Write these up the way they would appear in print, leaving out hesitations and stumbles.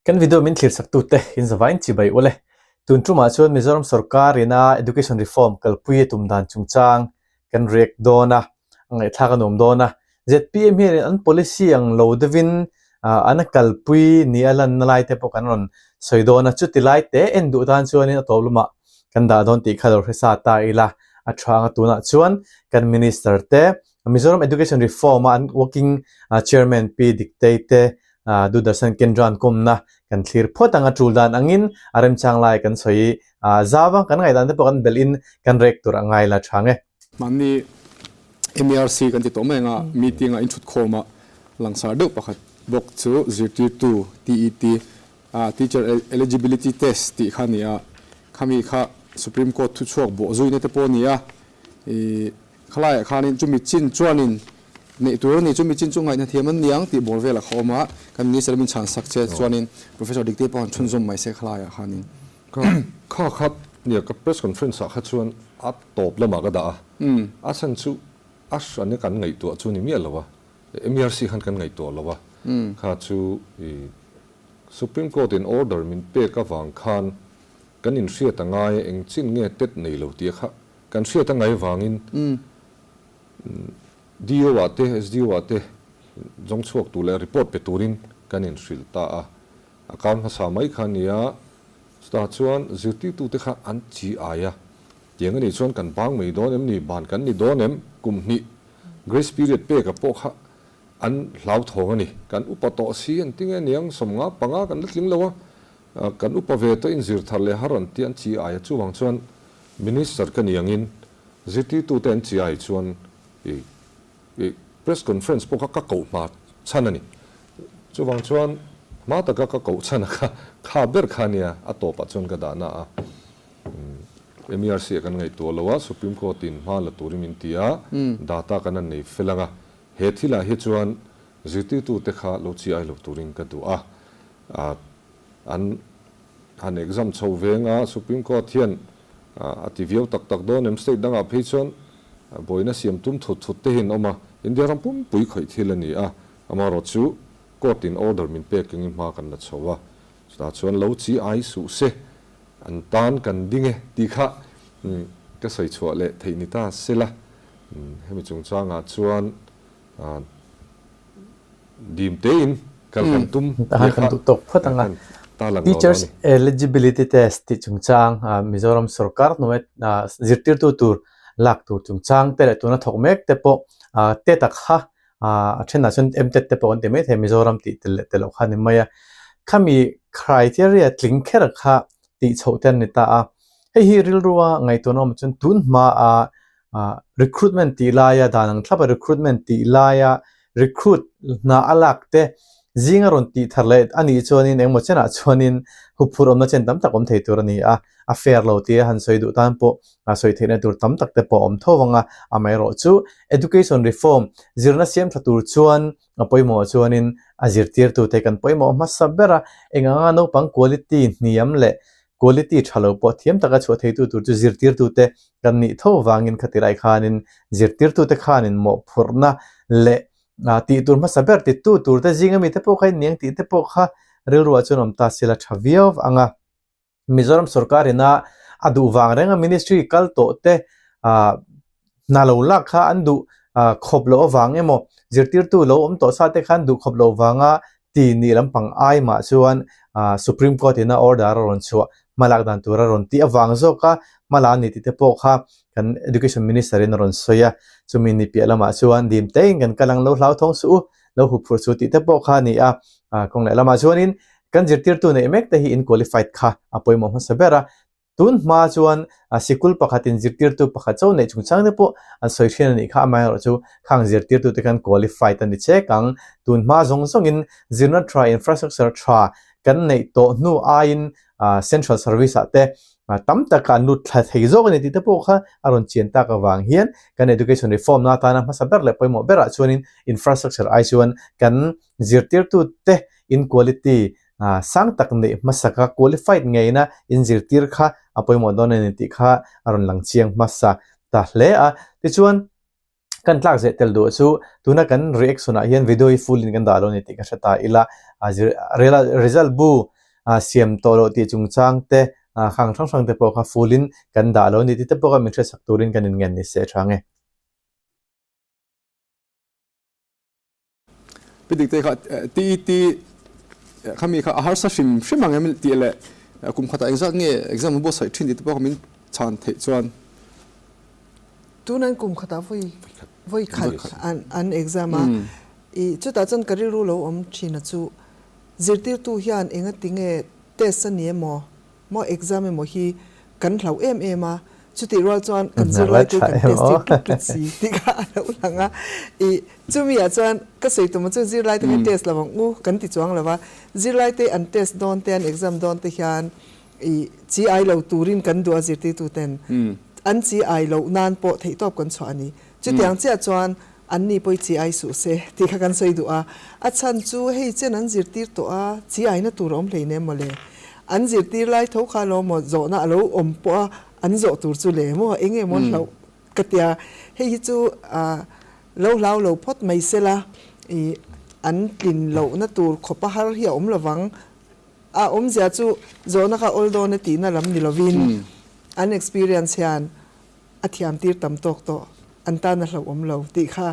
Kan video min thlir-saktute in zavain chibai ule. Tun tumah chuan Mizoram sorkar ina Education Reform kalpui a tum dan chungchang kan react dawn a, a ngaihthlak a nuam dawn a. ZPM hianin an policy ang lo deuhin an a kalpui ni a lanna lai te pawh kan rawn sawi dawn a, chuti lai te en duh tan chuanin a tawp lamah kan dah dawn tih kha lo hre sa ta ila a tha ang a tunah chuan kan Minister te Mizoram Education Reform a an working chairman Pi Diktei te Doordarshan Kendra an kawmna kan thlir phawt ang a tul dan angin a remchang lai kan sawi zau a, kan ngaihdan te pawh kan belh in kan rek tur a ngai la tha ang e. Mahni MERC kan ti tawh mai anga meeting a inthut khawm a langsar deuh pakhat bawk chu zirtirtu TET Teacher Eligibility Test tih kha a ni a, khami kha Supreme Court thuchhuak bawh zuina te pawh a ni a, ih khalaiah khanin chumi chin chuanin neih tur a ni, chumi chin chu ngaihna thiam an ni ang tih bawr velah kha a awm a, kan Minister min chhan sak che chuanin Professor Dikte pawh han chhunzawm mai se khalaiah khanin. Ka kha kha nia ka press conference ah kha chuan a tawp lamah ka dah a, a chhan chu a hran kan ngaihtuah chu ni miah lo a, MERC khan kan ngaihtuah lo a, kha chu ih Supreme Court in order min pek avang khan kan inhriat a ngai a, eng chin nge tet nei lo tih kha kan hriat a ngai vangin DO ah te SDO ah te zawng chhuak tur leh report pe turin kan inhrilh ta a. A kar hmasa mai kha a nia, chutah chuan zirtirtute kha an chi ai a, tiang a nih chuan kan bang mai dawn em ni, ban kan ni dawn em, kum hnih grace period peka pawh kha An hlauthawng a ni. Kan upa tawh si an ti nge niang, 15 panga kan la tling lo a, kan upa ve tawh inzir thar leh har an ti an chi ai a, chuvang chuan Minister ka ni angin zirtirtute an chi ai chuan i i press conference pawh kha ka koh hma chhan a ni. Chuvang chuan hma taka ka koh chhan a kha kha ber kha nia a tawpah chuan ka dahna a. MERC ah kan ngaihtuah lo a, Supreme Court in hma la turin min ti a, data kan han nei fel ang a, He thilah hi chuan zirtirtute kha lo chi ai lo turin ka duh a, an han exam chho veng a, Supreme Court hian a ti viau tak tak dawn em? State dangah phei chuan buaina siam tum thut thut te hian awm a, India ram pumpui khawih thil a ni a, amaherawh chu court in order min pek engin hma kan la chho a, chutah chuan lo chi ai suh se, an tan kan ding e tih kha ka sawi chhuah leh theih ni ta sela. Hemi chungchangah chuan dim tein kal kan tum tih kha kan tarlang lo Teachers Eligibility Test tih chungchang Mizoram sorkar hnuai zirtirtu tur lak tur chungchang te leh tuna thawk mek te pawh te tak kha a thenah chuan MTET te pawh an ti maithei Mizoram tih tel leh tel loh kha a ni mai a. Khami criteria tling kher kha tih chhoh te an ni ta a. Hei hi rilrua ngaihtuahna awm chuan tun hmaa Recruitment tih laia dan ang thlap a recruitment tih laia recruit hna a lak te zinga rawn tih thar leh a nih chuanin engmaw chenah chuanin huphurh awmna chen tam tak awm thei tur a ni a, a fair lo tia han sawi duh tan pawh sawi theihna tur tam tak te pawh a awm tho vang a, amaherawh chu education reform zirna siam tha tur chuan a pawimawh chuanin a zirtirtute kan pawimawh hmasa ber a, eng anga naupang quality hniam leh quality tha lo pawh thiam taka chhuah theitu tur chu zirtirtute kan nih tho vangin khatilai khanin zirtirtute khanin mawhphurhna leh tih tur hmasa ber titu turte zinga mite pawh kha iniang tih te pawh kha rilruah chuan awm ta sela tha viau ang a. Mizoram sorkar ina a duh vang renga ministry kal tawh te hna lo lak kha an duh khawp loh avang emaw zirtirtu lo awm tawh sa te khan duh khawp loh vanga ti nih lampang ai mah chuan Supreme Court ina order a rawn chhuah hmalak dan tur a rawn tih avang zawk a hmala a ni tih te pawh kha kan Education Minister in a rawn sawi a, chumi ni piah lamah chuan dim tein kan kal ang lo hlauthawng suh u, lo huphurh suh tih te pawh kha a ni a, kawng leh lamah chuanin kan zirtirtu neih mek te hi in qualified kha a pawimawh hmasa ber a, Tun hma chuan sikul pakhatin zirtirtu pakhat chauh neih chungchang te pawh an sawi hrian a nih kha, amaherawhchu khang zirtirtute khan qualified a ni chek ang. Tun hma zawng zawngin zirna tha, infrastructure tha kan neih tawh hnu aiin central service ah te tam taka an lut thla thei zawk a ni tih te pawh kha a rawn chian tak avang hian kan education reform na atana hmasa ber leh pawimawh berah chuanin infrastructure ai chuan kan zirtirtute in quality Sang tak neih hmasaka qualified ngeina inzirtir kha a pawimawh dawn a ni tih kha a rawn lang chiang hmasa ta hle a. Tichuan, kan tlak zeh tel duh chu tuna kan reaction ah hian video hi full in kan dah lo a ni tih ka hre ta ila. Result bu. siam tawh loh tih chungchang te khang hrang hrang te pawh kha full in kan dah lo a ni tih te pawh kha min hriatsak turin kan inngen ni se tha nge. Pi Dikte kha TET khami kha a harsa hrim hrim ang em tih leh kum khatah engzat nge exam an buatsaih thin tih te pawh kha min chhan theih chuan. Tunan kum khatah vawi vawi khat an exam a, i chutah chuan ka rilru lo awm thin a chu zirtirtu hian engati nge test a ni emaw maw exam emaw hi kan hlauh em em a, chutih rual chuan kan zirlai tur kan test tir tlut tlut si tih kha a lo lang a, ih chumi ah chuan ka sawi tum chu zirlai te kha test lo ang u kan ti chuang lo va, zirlai te an test dawn te an exam dawn te hian ih chi ai lo turin kan duh a zirtirtu ten an chi ai loh nan pawh theihtawp kan chhuah a ni, chutiang chiah chuan An ni pawh chi ai suh se tih kha kan sawi duh a, a chhan chu hei chen an zirtir tawh a, chi aina tur a awm hlei nem mawle. An zirtir lai tho kha lo maw zawhna a lo awm pawh a, an zawh tur chu le maw eng nge maw an hlauh ka tia, hei hi chu lo hlau lo phawt mai sela ih an tlin lohna tur khawp a har hi a awm lovang. A awmzia chu zawhna kha awl dawn e tihna lam ni lovin an experience hian a thiam tir tam tawk tawh, an tan a hlauhawm lo tih kha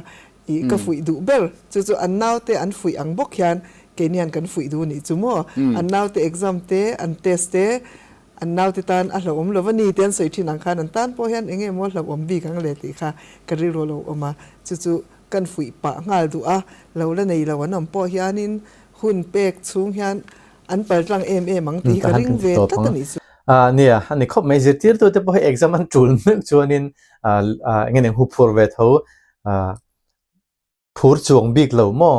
ih ka fuih duh ber. Chu chu an naute an fuih ang bawk hian keinian kan fuih duh nih chu maw? An naute exam te, an test te, an naute tan a hlauhawm lo va ni te an sawi thin ang khan an tan pawh hian eng nge maw hlauhawm bik ang le tih kha ka rilru a lo awm a. Chu chu kan fuih pah nghal duh a, lo la nei lo an awm pawh hianin hun pek chhung hian An pal tlang em em ang tih hi ka ring ve tlat a nih chu. Nia, a ni khawp mai. Zirtirtute pawh hi exam an tul meuh chuanin eng nge eng hu phur ve tho, phur chuang bik lo maw?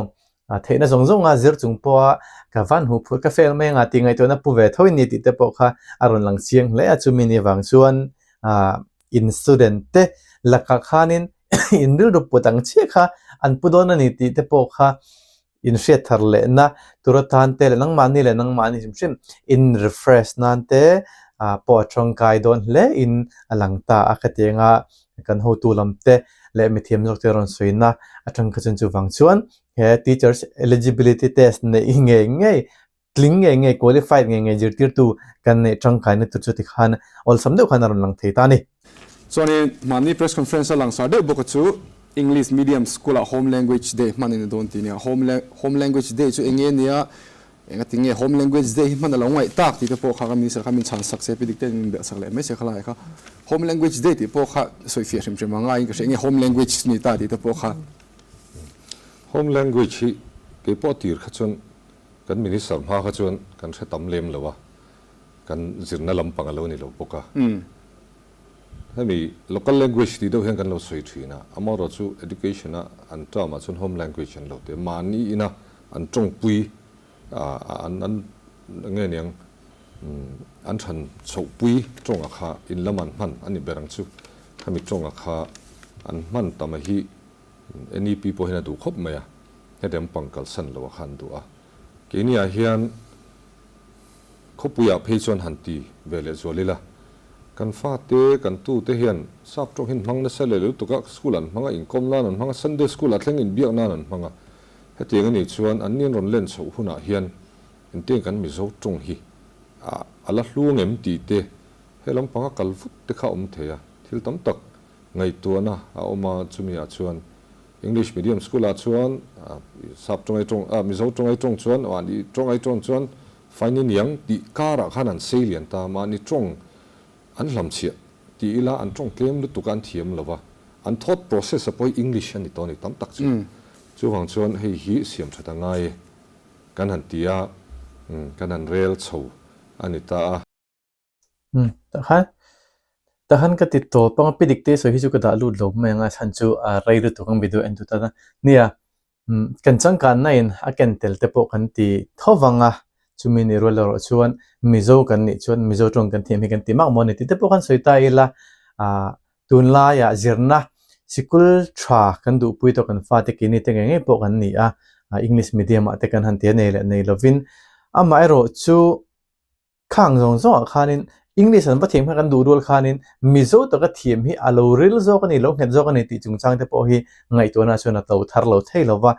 Theihna zawng zawnga zir chung pawha ka van hu phur, ka fail mai anga tih ngaihtuahna pu ve tho i ni tih te pawh kha a rawn lang chiang hle a. Chumi ni vang chuan in student te lakah khanin in rilru put ang chiah kha an pu dawn a ni tih te pawh kha inhriat thar lehna tur atan te leh nangmahni leh nangmahni hrim hrim in refresh nan te pawh a tangkai dawn hle in a lang ta a khatianga kan hotu lam te leh mithiam zawk te rawn sawina atang kha chuan chuvang chuan he teachers eligibility test neih ngei ngei tling ngei ngei qualified ngei ngei zirtirtu kan neih tangkaina tur chu tikhan awlsam deuh khan a rawn lang thei ta a ni. Chuanin mahni press conference a langsar deuh bawk a chu English medium school ah home language day hman a ni dawn tih nia. Home home language day chu eng nge nia, engati nge home language day hi hman a lo ngaih tak tih te pawh kha ka minister kha min chhan sak se pi dik te min belh sak leh mai se khalai kha. Home language day tih pawh kha sawifiah hrim hrim a ngaiin ka hria eng nge home language ni ta tih te pawh kha. Home language hi keipawh tir kha chuan Kan Minister hma kha chuan kan hre tam lem lo a, kan zirna lampang a lo ni lo bawk a. Hemi local language tih deuh hian kan lo sawi thin a, amaherawh chu education a an term ah chuan home language an lo ti a, mahni ina an tawngpui an an nge niang an than chhohpui tawnga kha in lam an hman a ni ber ang chu. Hemi tawnga kha an hman tam a hi NEP pawh hian a duh khawp mai a. Hetiang pang kalsan lo a khan duh a. Keiniah hian khawpuiah phei chuan han ti ve leh zual ila, kan fate, kan tute hian sap tawng hi an hmang nasa leh lutuk a, school an hmang a, inkawm nan an hmang a, Sunday school ah thleng inbiak nan an hmang a. Hetiang a nih chuan anni an rawn len chhoh hunah hian engtiang kan Mizo tawng hi a la hlu ngem tih te, he lampanga kal vut te kha a awm thei a, thil tam tak ngaihtuahna a awm a, chumi ah chuan English medium school ah chuan sap tawng ai tawng ah Mizo tawng ai tawng chuan mahni tawng ai tawng chuan faini niang tih karah khan an sei lian ta mahni tawng an hlamchhiah ti ila an tawng tlem lutuk a an thiam lo va an thought process a pawh hi English a ni tawh a ni tam tak chu chuvang chuan hei hi siam that a ngai e kan han ti a kan han rel chho a ni ta a. Umm takhan takhan ka ti tawp anga pi dik te sawi hi chu ka dah lut lo mai anga chhan chu a rei lutuk ang video en tu tan a nia umm kan changkanna in a ken tel te pawh kan ti tho vang a chumi ni rual erawh chuan Mizo kan nih chuan Mizo tawng kan thiam hi kan ti mak maw a ni tih te pawh kan sawi ta ila ah tunlaiah zirna sikul tha kan duhpui tawh kan fate keini te ngei ngei pawh kan ni a English medium ah te kan han ti a nei leh nei lovin amaherawh chu. Khang zawng zawngah khanin English an va thiam kha kan duh rual khanin Mizo taka thiam hi a lo ril zawk a ni, lo nghet zawk a ni tih chungchang te pawh hi ngaihtuahna chuan a to thar lo thei lo va.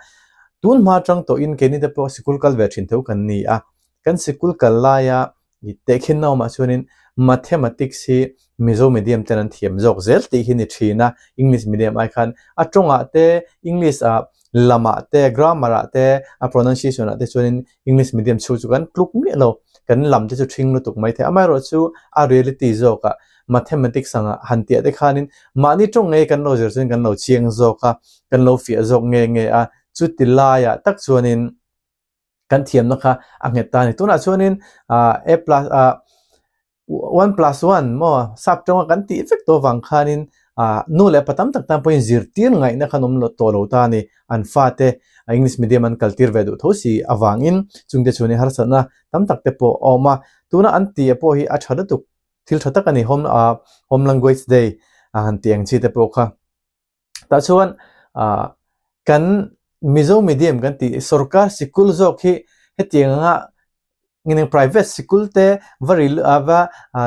Tun hma atang tawhin keini te pawh sikul kal ve thin tho kan ni a. Kan sikul kal laia i tehkhinna awmah chuanin Mathematics hi Mizo medium ten an thiam zawk zel tih hi ni thin a, English medium ai khan a tawngah te, English ah lamah te, grammar ah te, a pronunciation ah te chuanin English medium chhung chu kan tluk miah lo, kan lam te chu thing lutuk mai thei. Amaherawhchu a reality zawkah Mathematics anga han tiah te khanin mahni tawng ngei kan lo zir chuan kan lo chiang zawk a, kan lo fiah zawk nge nge a, chuti laiah tak chuanin kan thiamna kha a nghet ta a ni. Tunah chuanin ah A plus ah one plus one maw sap tawnga kan tih vek tawh avang khanin ah nu leh pa tam tak tan pawhin zirtir ngaihna kha an awm tawh lo ta a ni. An fate English medium an kaltir ve duh tho si avangin chungte chuanin harsatna tam tak te pawh a awm a. Tuna an tih pawh hi a tha lutuk thil tha tak a ni home ah home language day a han tih ang chi te pawh kha. Tah chuan ah kan Mizo medium kan tih sorkar sikul zawk hi hetiang anga nge private sikul te va va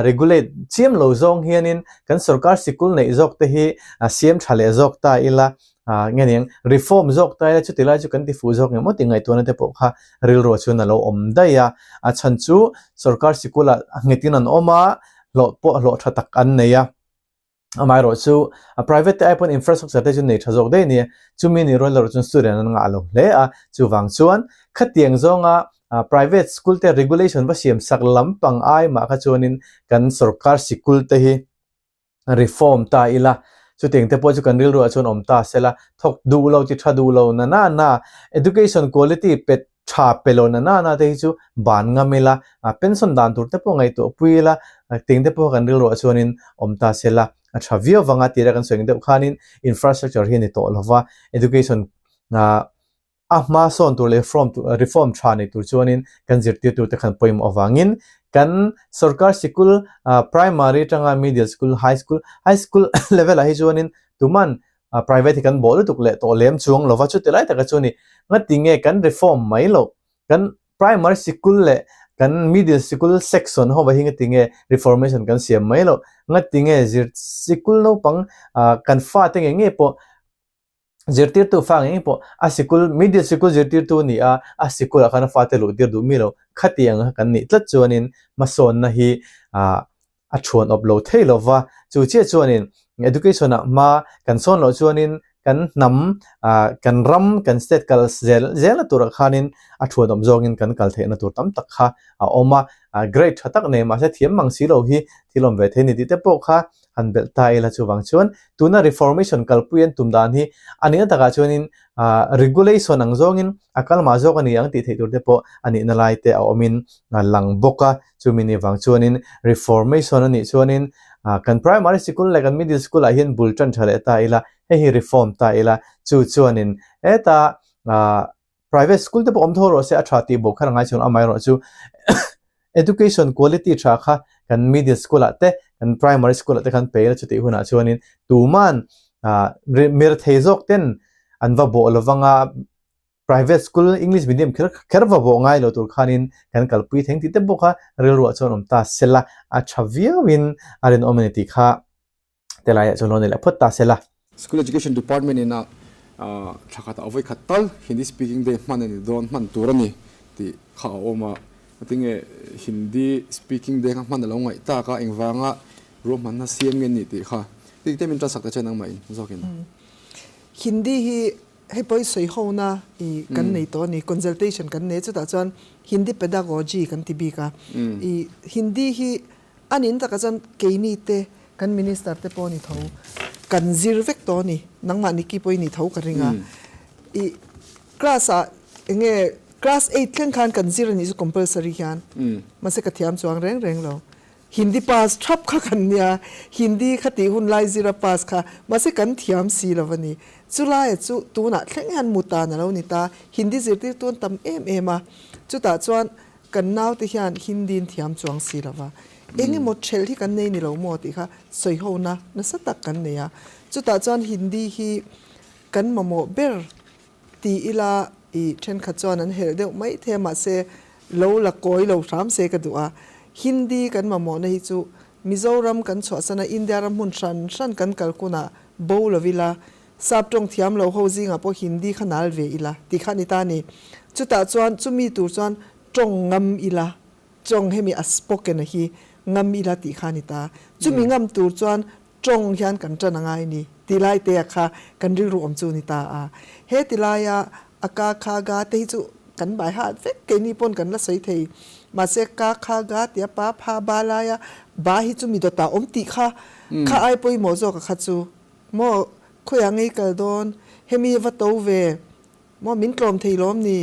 regulate chiam lo zawng hianin kan sorkar sikul neih zawk te hi a siam tha leh zawk ta ila ah nge niang reform zawk ta ila chuti lai chu kan ti fuh zawk emaw tih ngaihtuahna te pawh kha rilruah chuan a lo awm daih a, a chhan chu sorkar sikulah nghetin an awm a hlawh pawh hlawh tha tak an nei a. Amaherawh chu a private te ai pawn infrastructure te chu nei tha zawk daih a ni a, chumi nih rual erawh chuan student an ngah lo hle a, chuvang chuan khatiang zawnga private school te regulation va siam sak lampang ai mah kha chuanin kan sorkar sikul te hi reform ta ila, chutiang te pawh chu kan rilruah chuan awm ta sela, thawk duh lo ti tha duh lo na na na, education quality pe tha pe lo na na na te hi chu ban ngam ila, pension dan tur te pawh ngaihtuah pui ila, ting te pawh kan rilruah chuanin awm ta sela a tha viau vang a tira kan sawi ang deuh khanin infrastructure hi a ni tawh lova, education a hma sawn tur leh reform tha nei tur chuanin kan zirtirtu te khan pawimawh avangin kan sorkar sikul primary atanga middle school, high school, high school level ah hi chuanin tuman private hi kan bawh lutuk leh tawh lem chuang lova chuti lai taka chu ni ngati nge kan reform mai loh kan primary sikul leh kan middle sikul section ho hi ngati nge reformation kan siam mai loh ngati nge zir sikul naupang kan fa te nge nge pawh zirtirtu fa nge nge pawh a sikul middle sikul zirtirtu ni a a sikul ah khan a fate luh tir duh mi lo khati ang kha kan nih tlat chuanin hmasawnna hi a thuan awp lo thei lo va, chu chiah chuanin education ah hma kan sawn loh chuanin kan hnam ah kan ram kan state kal zel zelna turah khanin a thuan awm zawngin kan kal theihna tur tam tak kha a awm a, grade tha tak nei mahse thiam mang si lo hi thil awm ve thei a ni tih te pawh kha han belh ta ila chuvang chuan tuna reformation kalpui an tum dan hi a nihna takah chuanin ah regulation ang zawngin a kal mah zawk a ni ang tih theih tur te pawh a nihna lai te a awmin a lang bawk a. Chumi ni vang chuanin Reformation a nih chuanin kan primary sikul leh kan middle school ah hian bul tan tha leh ta ila, hei hi reform ta ila, chu chuanin heta private school te pawh awm tho rawh se a tha tih bawk khan a ngai chuan amaherawhchu education quality tha kha kan middle school ah te kan primary school ah te khan pe ila chutih hunah chuanin tuman mirthei zawk ten an va bawh lovanga Private school English medium kher kher va bawh ngai lo tur khanin kan kalpui theng tih te bawk a, rilruah chuan awm ta sela a tha viauin a rinawm a ni tih kha telaiah chuan lo nei leh phawt ta sela. School Education Department in a thla khatah vawi khat tal Hindi Speaking Day hman a ni dawn hman tur a ni tih kha a awm a, tinge Hindi Speaking Day kha hman a lo ngaih tak a, engvanga ruahmanna siam nge ni tih kha tih te min ṭansak ta che nangmah in zawkin. Hindi hi Hei pawh hi sawi hona i kan nei tawh a ni, consultation kan nei a, chutah chuan Hindi pedagogy kan ti bik a, i Hindi hi a nin takah chuan keini te kan minister te pawh a ni tho, kan zir vek tawh a ni, nangmah Nikki pawh i ni tho ka ring a, i class ah eng nge class eight thleng khan kan zir a nih chu compulsory hian, mahse ka thiam chuang reng reng lo, Hindi pass thap kha kan nia, Hindi kha tih hun lai zira pass kha, mahse kan thiam si lo a ni. Chulaia chu tunah thleng hian mu tan a lo ni ta, Hindi zirtirtu an tam em em a, chutah chuan kan naute hian Hindi-in thiam chuang si lo va, eng emaw thelh hi kan nei ni lo maw tih kha sawihona nasa tak kan nei a, chutah chuan Hindi hi kan mamawh ber Ti ila i thenkhat chuan an helh deuh mai thei a, mahse lo la kawi lo hram se ka duh a. Hindi kan mamawhna hi chu Mizoram kan chhuahsan a, India ram hmun hran hran kan kal kunah bo lo ila, sap tawng thiam lo ho zingah pawh Hindi kha nal ve ila tih kha a ni ta a ni. Chutah chuan chumi tur chuan. Tawng ngam ila, tawng hemi a spoken a hi ngam ila tih kha a ni ta. Chumi ngam tur chuan tawng hian kan tan a ngai ni tih lai te a kha kan rilru awm chu a ni ta a. He ti laia a ka kha ga te hi chu kan bai hat vek keini pawn kan la sawi thei. Mahse ka kha ga tia pa pha ba laia ba hi chu mi dawtah awm tih kha kha ai pawimawh zawk a kha chu maw khawiah ngei kal dawn hemi va to ve Maw min tlawm thei lawm ni,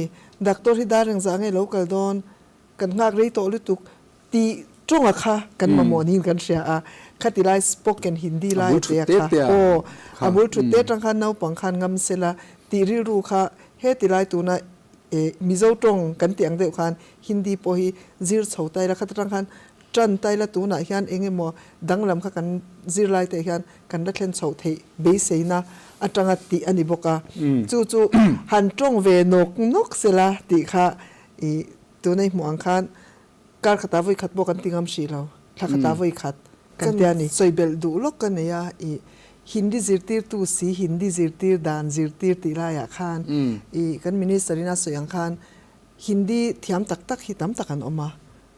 doctor hi dar engzah nge lo kal dawn, kan nghak rei tawh lutuk tih tawnga kha kan mamawh niin kan hria a, khati lai spoken Hindi lai te a kha aw a bul thut te atang khan naupang khan ngam sela tih rilru kha heti lai tuna eh Mizo tawng kan tih ang deuh khan Hindi pawh hi zir chho ta ila khat atang khan tan ta ila tunah hian eng emaw danglam kha kan zirlai te hian kan la thlen chhoh theih beiseina atanga tih a ni bawk a, chu chu han tawng ve nawk nawk sela tih kha i tuna i hmuh ang khan kar khatah vawi khat pawh kan ti ngam hrih lo, thla khatah vawi khat kan tia ni. Sawi belh duh lawk ka nei a, i Hindi zirtirtu si Hindi zirtir dan zirtir tih laiah khan i kan Minister in a sawi ang khan Hindi thiam tak tak hi tam tak an awm a,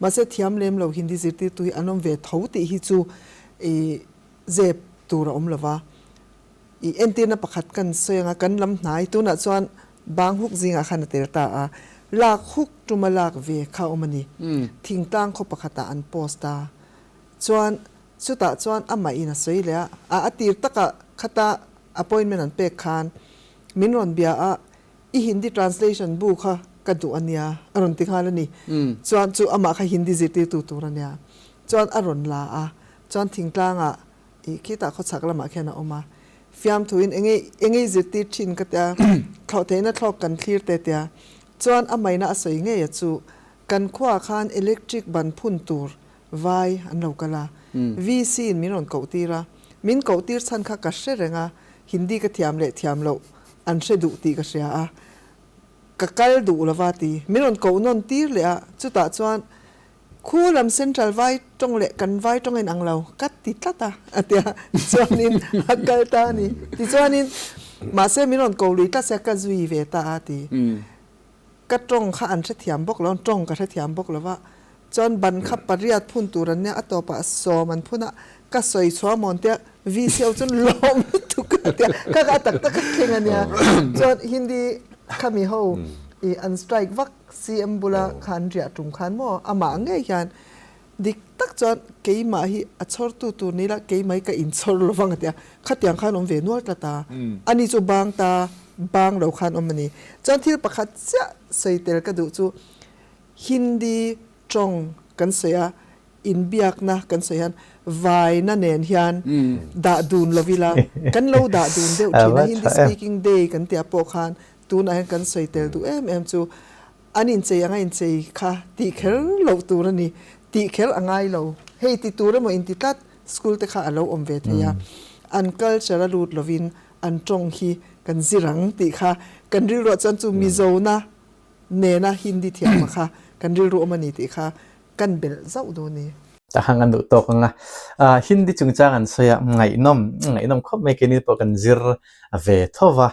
mahse thiam lem lo Hindi zirtirtu hi an awm ve tho tih hi chu i Zep tur a awm lo va. I entirna pakhat kan sawi anga kan lam hnai tunah chuan bang huk zingah khan a tel ta a, lak huk tuma lak ve kha a awm a ni. Thingtlang khaw pakhatah an post a, chuan chutah chuan amah in a sawi leh a, a a tir takah khata appointment an pek khan min rawn bia a, i Hindi translation bu kha ka duh a nia a rawn ti nghal a ni. Chuan chu amah kha Hindi zirtirtu tur a nia. Chuan a rawn la a, Chuan thingtlangah ih khitah khawchhak lamah khian a awm a, fiamthuin enge enge i zirtir thin ka tia, thlawh theihna thlawk kan thlir te tia. Chuan a maina a sawi ngei a chu, kan khuaah khan electric ban phun tur vai an lo kal a, VC in min rawn koh tir a, min koh tir chhan kha ka hre reng a, Hindi ka thiam leh thiam loh an hre duh tih ka hria a, ka kal duh lova ti. Min rawn koh nawn tir leh a, chutah chuan Khu lam Central vai tawng leh kan vai tawng in ang lo ka ti tlat a, a ti a, chuanin a kal ta a ni. Tichuanin mahse min rawn ko lui tlat sia ka zui ve ta a ti. Ka tawng kha an hrethiam bawk lo, tawng ka hrethiam bawk lo va, chuan ban kha pariat phun tur an nia, a tawpah sawm an phun a, ka sawi chhuah mawn tia VC ho chuan lawm lutuk a tia, kha kha a tak tak a thleng a nia. Chuan Hindi khami ho i an strike vak. CM bula khan riah tum khan maw amah ngei hian dik tak chuan keimah hi a chhawrtu tur ni la keimah hi ka inchhawr lo vang a ti a, khatiang khan awm ve nual tlat a, ani chu bang ta bang lo khan awm a ni. Chuan thil pakhat chiah sawi tel ka duh chu Hindi tawng kan sawi a, inbiakna kan sawi hian vaina nen hian dah dun lo ila kan lo dah dun deuh thin a, Hindi speaking day kan tih ah pawh khan Tunah hian kan sawi tel duh em em chu an inchei anga inchei kha tih kher loh tur a ni, tih kher a ngai lo. Hei ti tur emaw inti tlat school te kha a lo awm ve thei a, an culture a lut lovin an tawng hi kan zir ang tih kha kan rilruah chuan chu Mizona nena Hindi thiama kha kan rilru awm a ni tih kha kan belh zauh duh a ni. Ta hang an duh tawk ang a, Hindi chungchang an sawi a, ngaihnawm, ngaihnawm khawp mai keini pawh kan zir ve tho va,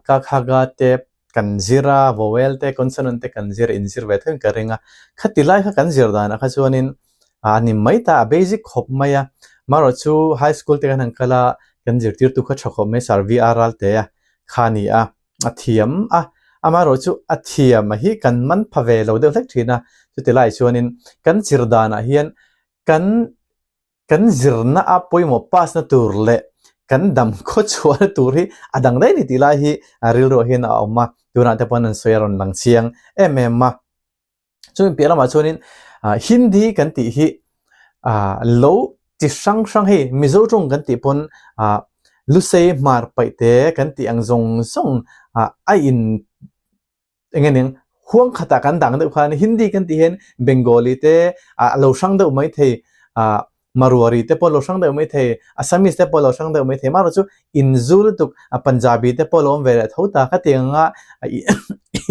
Ka kha ga te kan zir a, vowel te, consonant te kan zir, inzir ve theuhin ka ring a. Khati lai kha kan zir danah kha chuanin a ni mai ta, a basic khawp mai a. Marawh chu high school te kan han kal a, kan zirtirtu kha tha khawp mai, Sir VR Ralte kha a ni a, a thiam a. Amaherawh chu a thiam a hi kan man pha ve lo deuh hlek thin a. Chuti lai chuanin kan zir danah hian kan Kan zirna a pawimawh pass na tur leh kan dam khaw chhuahna tur hi a dang daih a ni tih lai hi rilruah hian a awm a, tunah te pawn an sawi a rawn lang chiang em em a. Chumi piah lamah chuanin Hindi kan tih hi lo chi hrang hrang hei Mizo tawng kan tih pawn Lusei hmar paih te kan tih ang zawng zawng a in eng nge ning huang khatah kan dang deuh khan Hindi kan tih hian Bengali te a lo hrang deuh mai thei ah Marwari te pawh lo hrang deuh mai thei Assamese te pawh lo hrang deuh mai thei marawh chu inzu lutuk a Punjabi te pawh lo awm ve leh tho ta kha tiang anga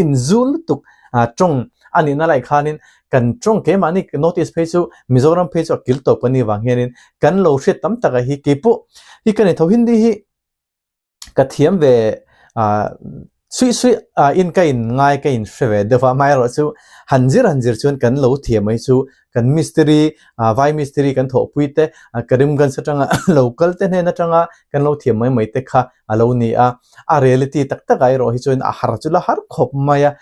inzu lutuk ah tawng a nihna lai khanin kan tawng keimahni North East phei chu Mizoram phei chu a kil tawp kan nih vang hianin kan lo hriat tam takah hi keipawh hi ka ni tho Hindi hi ka thiam ve ah. Suih suih in ka in ngai ka in hre ve deuh a, amaherawhchu han zir han zir chuan kan lo thiam mai chu kan mistiri vai mistiri kan thawhpui te Karimganj atanga lo kal te hnen atanga kan lo thiam mai mai te kha a lo ni a, a reality tak tak ah erawh hi chuan a har chu la har khawp mai a.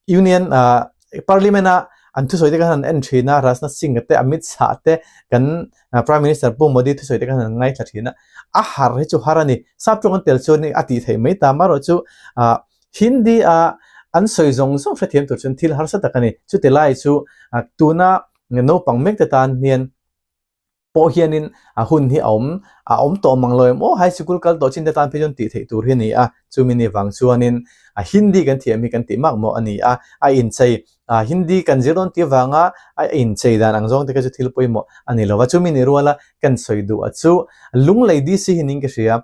Union Parliament a an thusawi te khan an en thin a, Rajnath Singh te Amit Shah te kan Prime Minister Pu Modi thusawi te khan an ngaithla thin a, a har hi chu har a ni. Sap tawng an tel chuan a tih theih mai ta amaherawhchu Hindi a an sawi zawng zawng hrethiam tur chuan thil harsa tak a ni. Chuti lai chu tuna naupang mek te tan hian pawh hianin a hun hi a awm a awm tawh mang lo em aw high sikul kal tawh chin te tan phei chuan tih theih tur hi a ni a chumi ni vang chuanin a hindi kan thiam hi kan tih mak mawh a ni a a inchei a hindi kan zir dawn tih avanga a inchei dan ang zawng te kha chu thil pawimawh a ni lo va chumi ni ruala kan sawi duh a chu Lunglei DC hi ning ka hria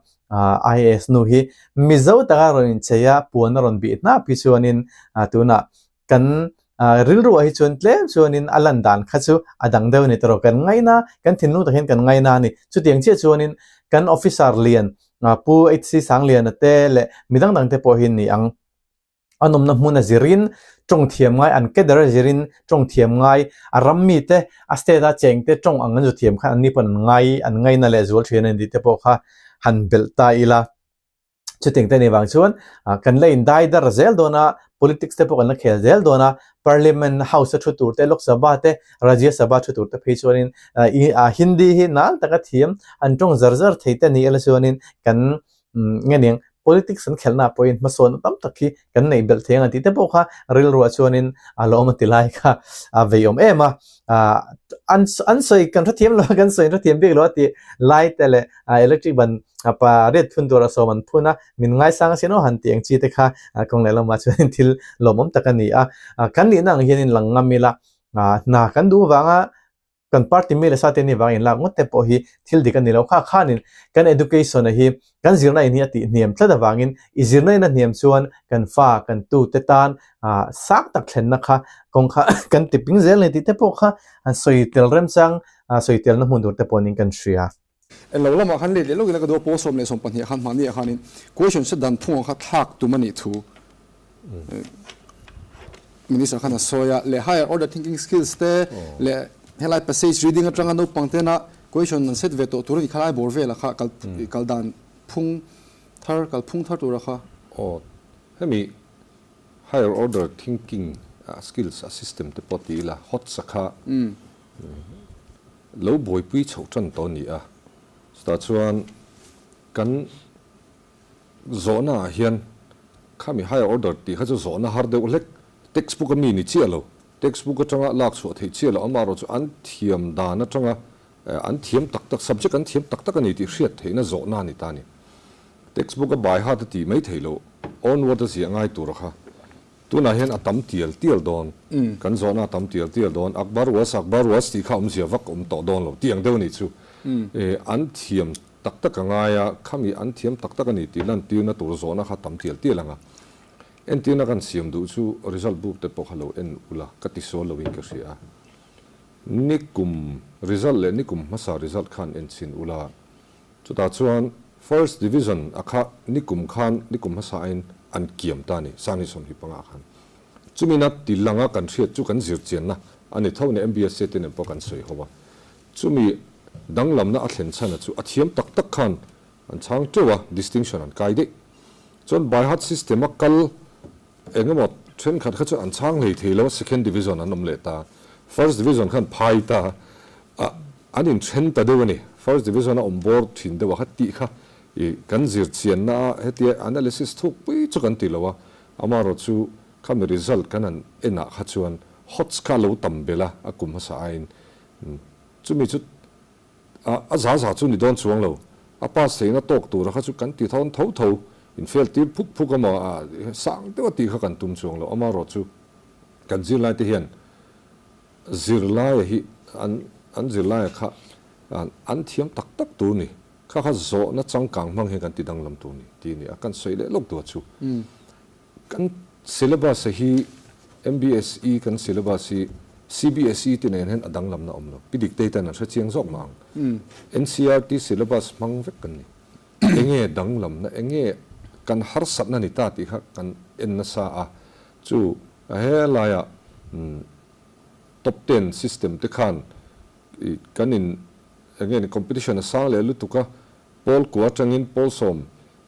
IAS nu hi Mizo taka rawn inchei a puan a rawn bih hnap hi chuanin tunah kan rilruah hi chuan tlem chuanin a lan dan kha chu a dang deuh a ni tawh kan ngaina kan thinlung tak hian kan ngaina a ni chutiang chiah chuanin kan officer lian Pu HC Sangliana te leh mi dang dang te pawh hi ni ang an awmna hmun a zirin tawng thiam ngai an cadre a zirin tawng thiam ngai a ram mi te a state a cheng te tawng ang an zu thiam khan an ni pawn an ngai an ngaina leh zual thin a ni tih te pawh kha han belh ta ila. Chutiang te ni vang chuan kan la indai dar zel dawn a, politics te pawh kan la khel zel dawn a, Parliament House a thu tur te, Lok Sabha te, Rajya Sabha thu tur te phei chuanin Hindi hi nal taka thiam an tawng zar zar thei te ni ila chuanin kan nge niang politics an khelhna pawhin hmasawn tam tak hi kan neih belh thei ang tih te pawh kha rilruah chuanin a lawm a ti lai kha a vei awm em a, an an sawi kan hrethiam lo a kan sawi hrethiam bik lo a tih lai te leh electric ban pa riat phun tur a sawm an phun a min ngaisang asin aw han tih ang chi te kha kawng leh lamah chuanin thil lawmawm tak a ni a, kan nihna ang hianin lang ngam ila hna kan duh vanga Kan party mi leh sa te ni vang inlak ngawt te pawh hi thil dik a ni lo. Kha khanin kan education a hi kan zirna in hi a tih hniam tlat avangin i zirna in a hniam chuan kan fa, kan tu te tan sang tak thlenna kha kawng kha kan ti ping zel a ni tih te pawh kha han sawi tel remchang sawi telna hmun tur te pawh niin kan hria. En lo lamah khan let leh lawk ila ka duh a, pawl 12 khan mahni ah khanin question set dan phungah kha thlak tum a nih thu Minister khan a sawi a, leh higher order thinking skills te leh helai passage reading atanga naupang tena question an set ve tawh tur a ni khalai bawr velah kha kal kal dan phung thar kal phung thar tura kha. Aw, hemi higher order thinking skills a system te pawh ti ila HOTS a kha Lo buaipui chhoh tan tawh a ni a, chutah chuan kan zawhna ah hian khami higher order tih kha chu zawhna har deuh hlek, textbook a mi ni chiah lo, textbook atanga lak chhuah theih chiah lo, amaherawhchu an thiam dan atanga an thiam tak tak, subject an thiam tak tak a ni tih hriat theihna zawhna a ni ta a ni. Textbook a by heart a tih mai theih loh, onward a ziah ngai tur a kha. Tunah hian a tam tial tial dawn, kan zawhna a tam tial tial dawn, Akbar was, Akbar was tih kha awmzia vak awm tawh dawn lo tih ang deuh a nih chu. An thiam tak tak a ngai a, khami an thiam tak tak a ni tih lantirna tur zawhna kha tam tial tial ang a. Entirna kan siam duh chu result book te pawh kha lo en ula ka ti sual loin ka hria a. Nikum result leh nikum hmasa result khan en chhin ula. Chutah chuan First Division a kha nikum khan nikum hmasa aiin an kiam ta a ni, Sanghnih 25 khan. Chumina ti langa kan hriat chu kan zir chianna a ni tho ni, MBSA te nen pawh kan sawi ho a. Chumi danglamna a thlen chhan a chu a thiam tak tak khan an chhang teuh a, distinction an kai daih. Chuan by heart system a kal eng emaw thenkhat kha chu an chhang hlei thei lo a, Second Division an awm leh ta, First Division khan phai ta a. An inthen ta deuh a ni. First Division a awm bawr thin deuh a kha tih kha i kan zir chianna a hetia analysis thuk pui chu kan ti lo a, amaherawh chu khami result kan han en ah kha chuan hots kha a lo tam belh a, a kum hmasa aiin chumi chu a za za chu ni dawn chuang lo, a pass theihna tawk tura kha chu kan ti thawn tho tho, in fail tir phuk phuk amaw sang deuh a tih kha kan tum chuang lo, amaherawh chu kan zirlai te hian Zirlaia hi an an zirlaia kha an thiam tak tak tur ni, kha kha zawhna changkang hmang hian kan ti danglam tur ni tih a ni a, kan sawi leh lawk duh a chu. Kan syllabus hi MBSE kan syllabus hi CBSE te nen hian a danglamna awm lo, pi Diktei ten an hre chiang zawk mah ang. NCERT syllabus hmang vek kan ni. Enge danglamna, enge. kan harsatna ni ta tih kha kan en nasa a. Chu helaiah top ten system te khan kan in eng nge ni competition a sang leh lutuk a, pawl kua atangin pawl sawm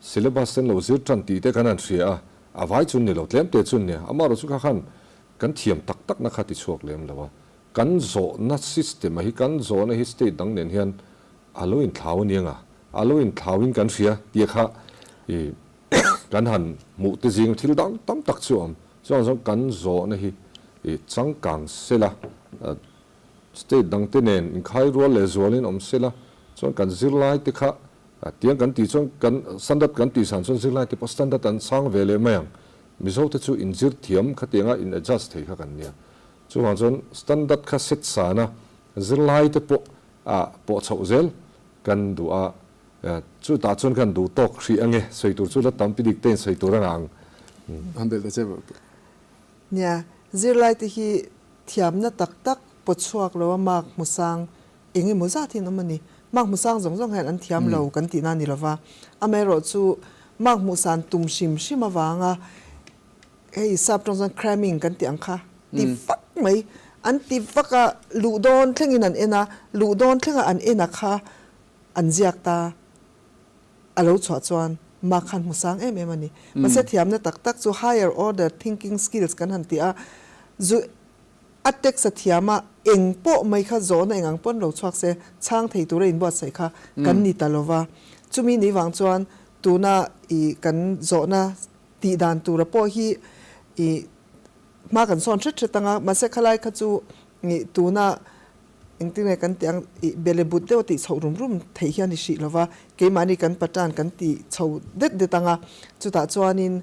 syllabus te an lo zir tan tih te kan han hria a, a vai chu ni lo tlem te chu nia, amaherawhchu chu kha khan kan thiam tak tak na kha ti chhuak lem lo a, kan zawhna system a hi kan zawhna hi state dang nen hian a lo inthlau aniang a, a lo inthlau in kan hria tih kha i kan han hmuh te zing thil dang tam tak chu a awm. Chuan chuan kan zawhna hi i changkang sela, state dang te nen inkhai rual leh zualin awm sela, chuan kan zirlai te kha tiang kan tih chuan kan standard kan tih san chuan zirlai te pawh standard an sang ve leh mai ang. Mizo te chu inzir thiam khatianga in adjust thei kha kan nia. Chuvang chuan standard kha set sana zirlai te pawh ah pawh chhoh zel kan duh a, chutah chuan kan duh tawk hrih ange, sawi tur chu la tam pi dik te in sawi tur a ang. Han belh ta che vawh. Nia, zirlai te hi thiamna tak tak pawt chhuak lo a mark hmu sang eng emaw zat hi an awm a ni. Mark hmu sang zawng zawng hian an thiam lo kan tihna a ni lova, amaherawhchu mark hmuh san tum hrim hrim avanga Hei sap tawng chuan cramming kan tih ang kha ti vak mai. An ti vak a, luh dawn thlengin an en a, luh dawn thlenga an en a kha an ziak ta a lo chhuah chuan mark khan hmu sang em em a ni. Mahse thiamna tak tak chu higher order thinking skills kan han ti a, zu a text a thiam a, eng pawh mai kha zawhna eng ang pawn lo chhuak se chhang thei tura inbuatsaih kha kan ni ta lo va. Chumi ni vang chuan tuna i kan zawhna Tih dan tura pawh hi i hma kan sawn hret hret ang a, mahse khalai kha chu i tuna engtin nge kan tih ang i bele but deuh a tih chhoh rum rum theih hian i hrih lova, keimahni kan patan kan tih chho det det ang a, chutah chuanin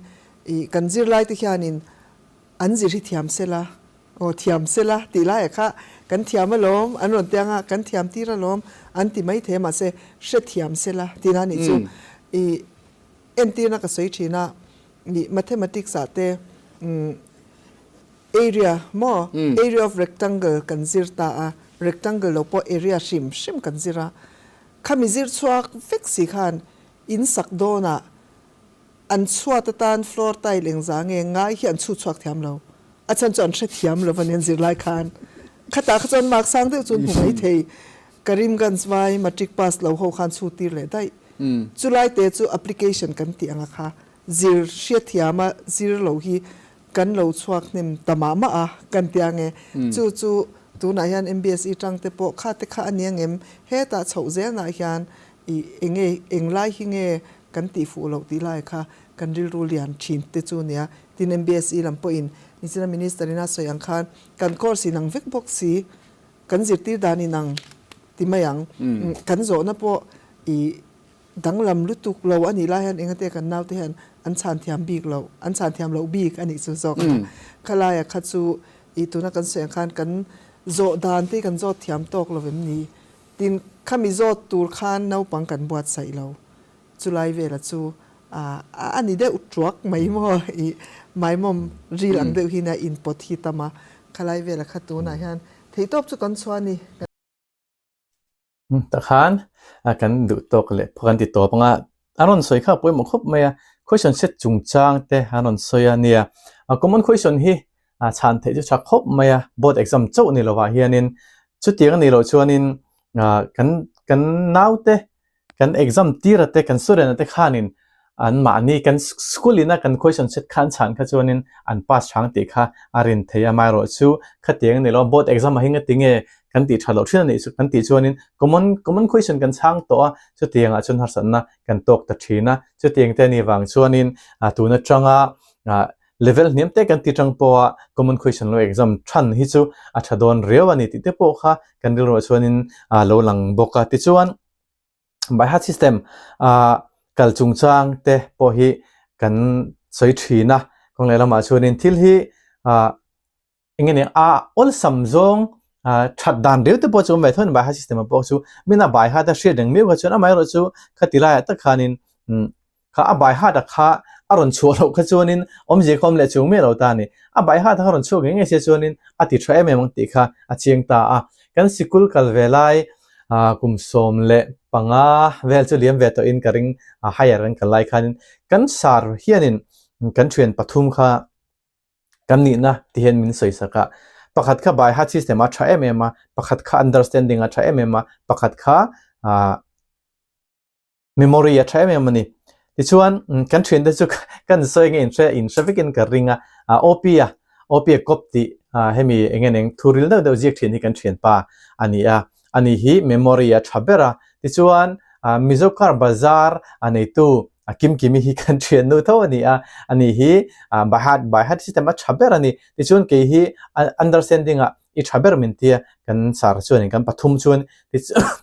i kan zirlai te hianin an zir hi thiam sela, aw thiam sela tih laiah kha kan thiam alawm an rawn ti ang a, kan thiam tir alawm an ti maithei a mahse hrethiam sela tihna a nih chu i Entirna ka sawi thin a, ih mathematics ah te area maw area of rectangle kan zir ta a, rectangle lo pawh area hrim hrim kan zir a, khami zir chhuak vek si khan in sak dawnah an chhuat atan floor tile engzah nge ngai hi an chhut chhuak thiam lo, a chhan chu an hrethiam lo a ni an zir lai khan khatah kha chuan mark sang deuh chu an hmu mai thei. Karimganj vai matric pass lo ho khan chhut tir leh daih. Chulai te chu application kan tih anga kha zir hriatthiam a zir lo hi kan lo chhuak hnem ta mah mah a kan tia nge. Chu chu tunah hian MBSE tang te pawh kha te kha a nia ngem hetah chhoh zelnah hian i enge englai hi nge kan tih fuh loh tih lai kha kan rilru lian thin te chu nia. Tin MBSE lam pawhin nichina Minister in a sawi ang khan kan course inang vek bawk si Kan zirtir dan inang ti mai ang. Kan zawhna pawh i danglam lutuk lo a nih lai hian engate kan naute hian an chhan thiam bik lo, an chhan thiam loh bik a nih chu zawk a. Khalaia kha chu i tuna kan sawi ang khan kan zawh dan te hi kan zawt thiam tawk lo em ni? Tin, khami zawt tur khan naupang kan buatsaih lo. Chulai vela chu a ni deuh tuak mai maw i maimawm ril ang deuh hian a inpawt hi tam a, khalai vela kha tunah hian theihtawp chu kan chhuah a ni. Takhan kan duh tawk leh pawh kan ti tawp ang a, an rawn sawi kha a pawimawh khawp mai a, question set chungchang te an rawn sawi a nia, common question hi chhan theih chu tha khawp mai a, board exam chauh ni lovah hianin chutiang a nih loh chuanin kan kan naute Kan exam tira te kan student a te khanin an mahni kan school ina kan question set kha an chhan kha chuanin an pass chang tih kha a rin thei a, amaherawh chu khatiang a ni lo, board exam ah hi nga tinge kan tih tha loh thin a nih chu kan tih chuanin common common question kan chhang tawh a, chutiangah chuan harsatna kan tawk ta thin a, chutiang te a nih vang chuanin tun atanga level hniam te kan ti tang pawha common question lo exam than hi chu a tha dawn riau a ni tih te pawh kha kan rilruah chuanin lo lang bawk a, tichuan By heart system ah kal chungchang te pawh hi kan sawi thin a, kawng leh lamah chuanin thil hi ah eng nge ni a awlsam zawng ah that dan riau te pawh chu awm ve tho a ni by heart system ah pawh chu mina by heart a hriat reng miau kha chuan amaherawh chu khati laiah tak khanin umm kha a by heart a kha a rawn chhuah loh kha chuanin awmzia kha awm leh chung miah lo ta a ni. A by heart a kha rawn chhuak ngei ngei sia chuanin a ti tha em em ang tih kha a chiang ta a. Kan sikul kal ve lai. Kum 15 vel chu liam ve tawhin ka ring higher kan kal lai khanin kan sar hianin kan thian pathum kha kan nihna ti hian min sawi sak a. Pakhat kha by heart system a tha em em a, pakhat kha understanding a tha em em a, pakhat kha Memory a tha em em a ni. Tichuan, kan thiante chu kan sawi nge inhre inhre vekin ka ring a, OP a, OP a kawp tih hemi eng nge thu ril deuh deuh ziak thin hi kan thianpa a ni a, ani hi memory a tha ber a. Tichuan, Mizo car bazar a neitu Kimkimi hi kan thiannu tho a ni a, ani hi by heart by heart system a tha ber a ni. Tichuan, kei hi understanding ah i tha ber min tia kan sar chuanin kan pathum chuan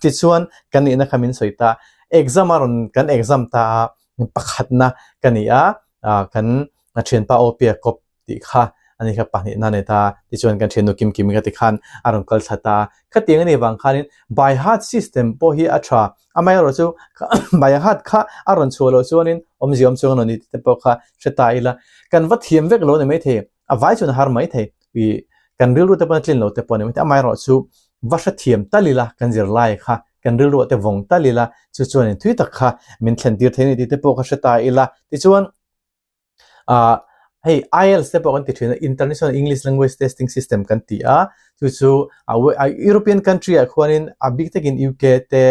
tichuan kan nihna kha min sawi ta exam a rawn kan exam ta a pakhatna ka ni a kan thianpa Opia kawp tih kha ani kha pahnihna a ni ta tichuan kan thiannu Kim Kimi kha tikhan a rawn kal thla ta khatiang anih vang khanin by heart system pawh hi a tha amaherawhchu by heart kha a rawn chhuah loh chuanin awmzia awm chuang a ni tih te pawh kha hre ta ila kan va thiam vek lo a ni maithei. A vai chuan a har mai thei. I kan rilru te pawn a tlin lo te pawh a ni mai thei. Amaherawhchu va hrethiam tal ila kan zirlai kha kan rilruah te vawng tal ila chu chuanin thui tak kha min thlen tir thei a ni tih te pawh kha hre ta ila. Tichuan ah hei IELTS te pawh kan ti thin a, International English Language Testing System kan ti a, chu chu European country ah khuanin a bik takin UK te,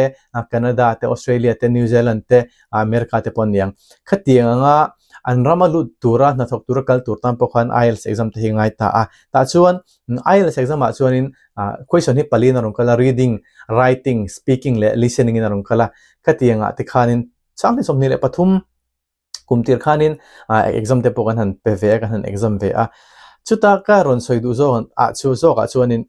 Canada te, Australia te, New Zealand te, America te pawh an ni ang. Khatiang anga an rama lut tura hnathawk tura kal tur tan pawh khan IELTS exam te hi ngai ta a. Tah chuan IELTS exam ah chuanin question hi paliin a rawn kal a, reading, writing, speaking leh listening in a rawn kal a. Khatiang ah te khanin 2023 kum tir khanin exam te pawh kan han pe ve a, kan han exam ve a. Chuta ka rawn sawi duh zawk ah chu zawk ah chuanin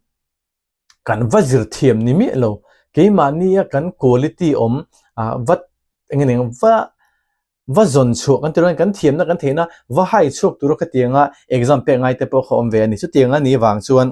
kan va zir thiam ni miah lo keimahnia kan quality awm ah va eng nge va va zawn chhuah kan ti rual kan thiamna kan theihna va hai chhuak tura khatianga exam pek ngai te pawh kha awm ve a ni chutiang a nih vang chuan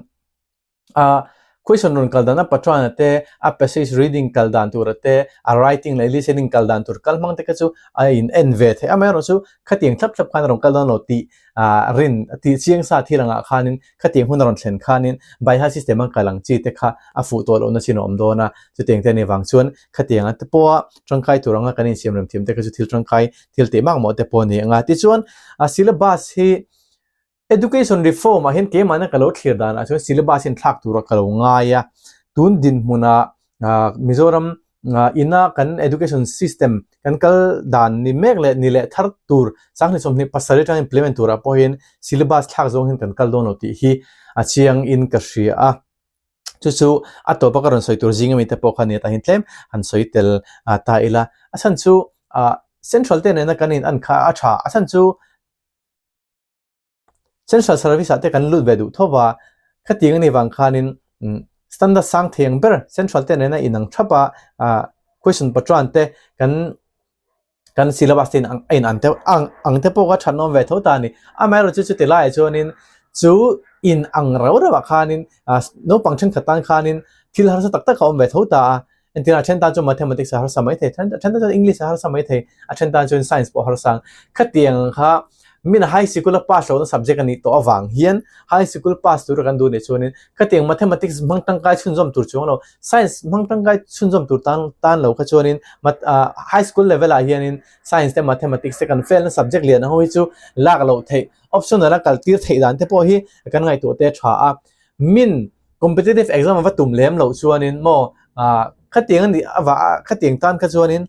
ah question rawn kal dan a pattern a te a passage reading kal dan tur a te a writing leh listening kal dan tur kal hmang te kha chu a in en ve theih amaherawhchu khatiang thlap thlap khan a rawn kal dawn lo tih ah rin tih chiang sa thil angah khanin khatiang hun a rawn thlen khanin Baiha system an kal ang chi te kha a fuh tawh lohna chin a awm dawn a, chutiang te a nih vang chuan khatiang te pawha tangkai tur anga kan insiam rem thiam te kha chu thil tangkai thil tih makmawh te pawh a ni ang a. Tichuan a syllabus hi Education reform ah hian keimahna ka lo thlir danah chuan syllabus hi an thlak tura ka lo ngai a, tun dinhmunah Mizoram ina kan education system kan kal dan ni mek leh ni leh thar tur 2027 atang implement turah pawh hian syllabus thlak zawng hian kan kal dawn lo tih hi a chiang in ka hria a. Chu chu a tawpa ka rawn sawi tur zing ami te pawh kha ni atah hian tlem han sawi tel ta ila. A chhan chu central te nena kan in an kha a tha a chhan chu Central Service ah te kan lut ve duh tho va, khatiang a nih vang khanin standard sang thei ang ber Central te nena inang thap a, question pattern te kan kan syllabus te a in ang te ang te pawh kha thatnawm ve tho ta a ni. Amaherawhchu chuti laiah chuanin chu in ang rau rauh ah khanin naupang thenkhat tan khanin thil harsa tak tak a awm ve tho ta a. Entirah a then tan chuan Mathematics a harsa mai thei, a then tan chuan English a harsa mai thei, a then tan chuan Science pawh a harsa ang. Khatiang kha min high sikul a pass lohna subject a nih tawh avang hian high sikul pass tura kan duh nih chuanin khatiang Mathematics hmang tangkai chhunzawm tur chuang lo, Science hmang tangkai chhunzawm tur tan tan lo kha chuanin high school level ah hianin Science te Mathematics te kan fail na subject lian ho hi chu lak loh theih optional a kal tir theih dan te pawh hi kan ngaihtuah te a tha a. Min competitive exam a va tum lem loh chuanin maw ah khatiang a nih avah a khatiang tan kha chuanin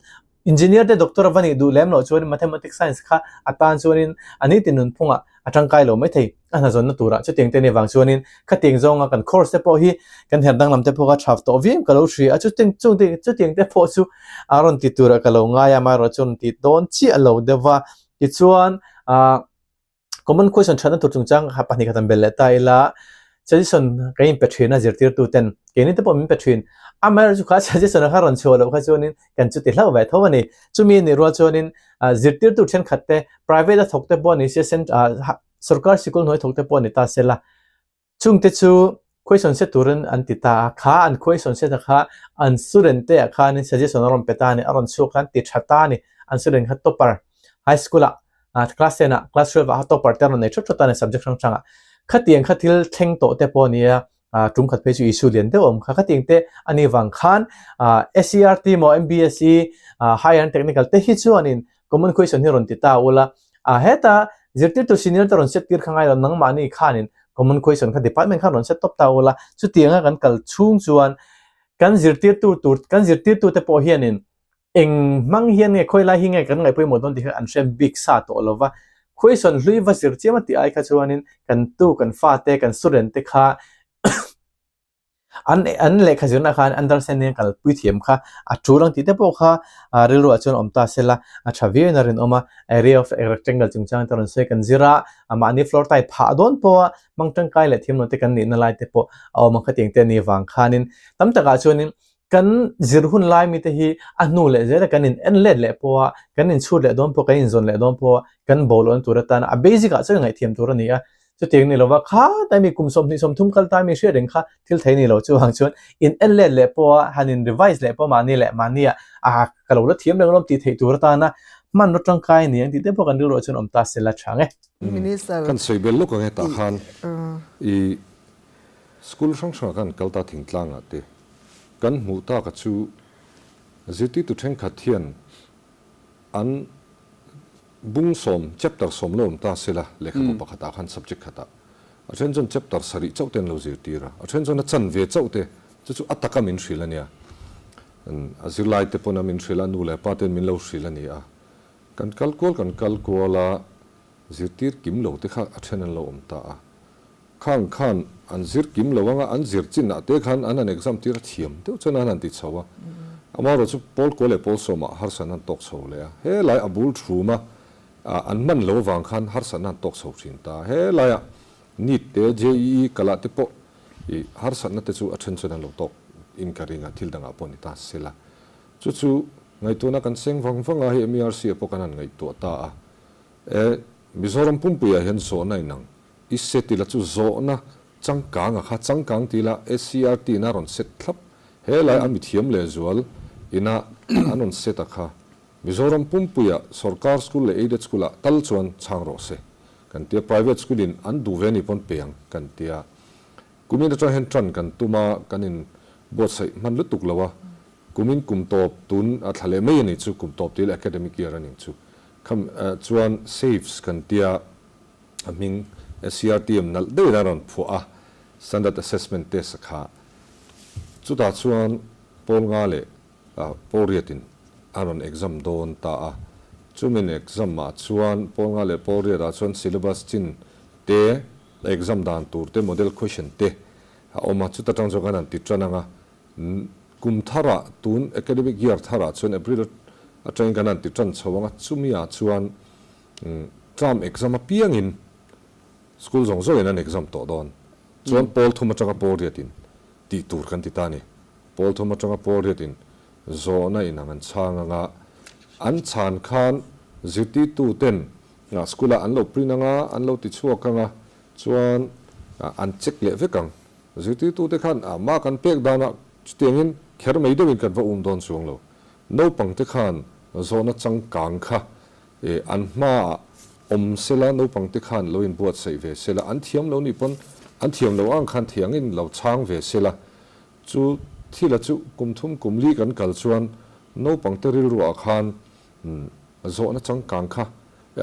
engineer te doctor a va nih duh lem loh chuanin mathematics science kha a tan chuanin a nitin nunphungah a tangkai lo maithei a hnazawnna turah chutiang te a nih avang chuanin khatiang zawnga kan course te pawh hi kan her danglam te pawh kha tha tawh viau ka lo hria a chutiang chung te chutiang te pawh chu a rawn ti turah ka lo ngai a amaherawhchu rawn ti dawn chiah lo deuh va tichuan ah. Common question thatna tur chungchang kha pahnih khat an bel leh ta ila, suggestion kan inpe thin a zirtirtu ten keini te pawh min pe thin. Amaherawhchu kha suggestion kha rawn chhuah loh kha chuanin kan chuti hlauh ve tho a ni. Chumi a nih rual chuanin zirtirtu thenkhat te private a thawk te pawh a ni se sorkar sikul hnuai thawk te pawh a ni ta sela. Chungte chu question set turin an ti ta a, kha an question set a kha an student te ah khanin suggestion a rawn pe ta a ni, a rawn chhuak khan ti tha ta a ni, an student kha topper high school ah class ten ah class 12 ah topper te a rawn nei thut thut ta a ni subject hrang hrang ah. Khatiang kha thil thleng tawh te pawh a ni a. Tum khat phei chu issue lian deuh a awm kha. Khatiang te a nih vang khan SCERT maw MBSE Higher and Technical te hi chuanin common question hi rawn ti ta ula. Heta zirtirtu senior te rawn set tir kha ngai lo nangmahni khanin common question kha department khan rawn set tawp ta ula. Chutianga kan kal chhung chuan kan zirtirtu tur kan zirtirtu te pawh hianin Eng hmang hian nge khawi lai hi nge kan ngaihpawimawh dawn tih kha an hre bik sa tawh lo va. Question hlui va zir chiam a tih ai kha chuanin kan tu, kan fate, kan student te kha an an lehkha zirna khan understanding a kalpui thiam kha a tul ang tih te pawh kha rilruah chuan awm ta se la a tha viauin a rinawm a. Area of rectangle chungchang te rawn sawi kan zir a, mahni floor type phah dawn pawha hmang tangkai leh thiamlo te kan nihna lai te pawh a awm ang khatiang te a nih vang khanin tam takah chuanin Kan zir hun lai mite hi a hnu leh zela kan in en let leh pawh a, kan in chhut leh dawn pawh, kan in zawn leh dawn pawh a, kan bo lohna tur atana a basic ah chuan ngaihthiam tur a ni a. Chutiang ni lova khatlai mi kum 20 30 kal ta mi hriat reng kha thil thei ni lo chuvang chuan in en let leh pawh a, han in revise leh pawh mahni leh mahni ah a ka lo la thiam reng alawm tih theih tur atana hmanraw tangkai a ni ang tih te pawh kan rilruah chuan awm ta se la tha ang e. Minister Kan sawi bel lawk ang e tah khan i school hrang hrangah khan kal ta thingtlangah te Kan hmuh tak a chu zirtirtu thenkhat hian an bung sawm, chapter sawm lo awm ta sela lehkhabu pakhatah khan subject khatah a then chuan chapter sarih chauh te an lo zirtir a, a then chuan a chanve chauh te chu chu a taka min hrilh a nia. A zirlai te pawn a min hrilh a, nu leh pa ten min lo hrilh a ni a. Kan kal kual kan kal kual a, zirtir kim lo te kha a then an lo awm ta a. Khang khan an zir kim lo anga an zir chin ah te khan an han exam tir a thiam deuh chuan an han ti chho a. Amaherawh chu pawl kua leh pawl sawmah harsatna an tawk chho leh a. He lai a bul thum a an hman lo avang khan harsatna an tawk chho thin ta. He laiah NEET te, JEE kalah te pawh i harsatna te chu a then chuan an lo tawk in ka ring a, thil dangah pawh ni ta se la. Chu chu ngaihtuahna kan seng vang vang a, hei MERC ah pawh kan han ngaihtuah ta a. E Mizoram pumpuiah hian zawhna inang I set ila chu zawhna changkang a kha changkang ti ila SCERT in a rawn set thlap helai a mithiam leh zual ina an rawn set a kha Mizoram pumpuia sorkar school leh aided school ah tal chuan chhang rawh se kan tia private school in an duh ve ni pawn pe ang kan tia kumin atang hian tan kan tum a kan in buatsaih hman lutuk lo a kumin kum tawp tun a thla leh mai a ni chu kum tawp ti ila academic year a ning chu kham chuan saves kan tia A hming SCERT nalh deuhin a rawn phuah a, Standard Assessment Test a kha. Chutah chuan pawl nga leh pawl riatin a rawn exam dawn ta a. Chumin exam ah chuan pawl nga leh pawl riat ah chuan syllabus chin te, exam dan tur te, model question te a awm a. Chuta tang chuan kan han ti tan ang a. Kum tharah tun academic year tharah chuan April atangin kan han ti tan chho ang a. Chumi ah chuan Term exam apiangin school zawng zawngin an exam tawh dawn. Chuan pawl thum atanga pawl riatin tih tur kan ti ta a ni. Pawl thum atanga pawl riatin zawhna inang an chhang anga an chhan khan zirtirtu ten school ah an lo print anga an lo ti chhuak anga chuan an check leh vek ang. Zirtirtu te khan mark an pek danah chutiangin kher mai deuhin kan va um dawn chuang lo. Naupang te khan zawhna changkang kha E, an hmaah awm sela, naupangte khan lo inbuatsaih ve sela, an thiam lo nih pawn an thiam lo ang khan thiangin lo chhang ve sela. Chu thila chu kum thum kum li kan kal chuan naupangte rilruah khan zawhna changkang kha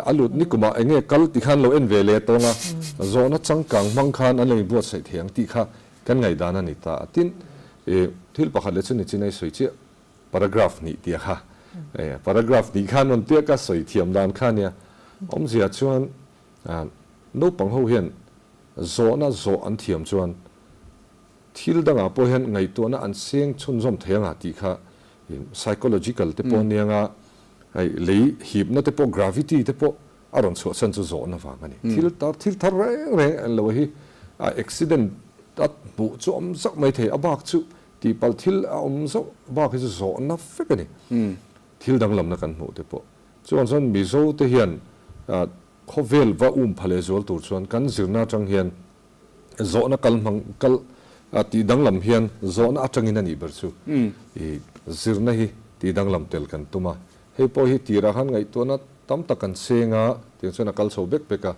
a lut ni kumah eng nge kal ti khan lo en ve leh tawng a, zawhna changkang hmang khan an lo inbuatsaih thei ang tih kha kan ngaihdan a ni ta a. Tin, e, thil pakhat leh chu ni chin a i sawi chiah. Paragraph hnih tia kha paragraph hnih khan rawn tia ka sawi thiam dan kha nia. Awmzia chuan naupang ho hian zawhna zawh an thiam chuan thil dangah pawh hian ngaihtuahna an seng chhunzawm thei anga tih kha psychological te pawh ania nga hei lei hipna te pawh gravity te pawh a rawn chhuah chhan chu zawhna vang a ni. Thil tar thil thar reng reng lo hi accident a hmuh chu awm zauh mai thei a bak chu Tihpalh thil a awm zauh bak hi chu zawhna vek a ni. Thil danglamna kan hmuh te pawh. Chuvang chuan Mizo te hian khawvel va um pha leh zual tur chuan kan zirna atang hian zawhna kal hmang kal tih danglam hian zawhna atangin a nih ber chu i zirna hi tih danglam tel kan tum a. Hei pawh hi tirah khan ngaihtuahna tam tak kan seng a, tiang chuan a kal chho bek bek a.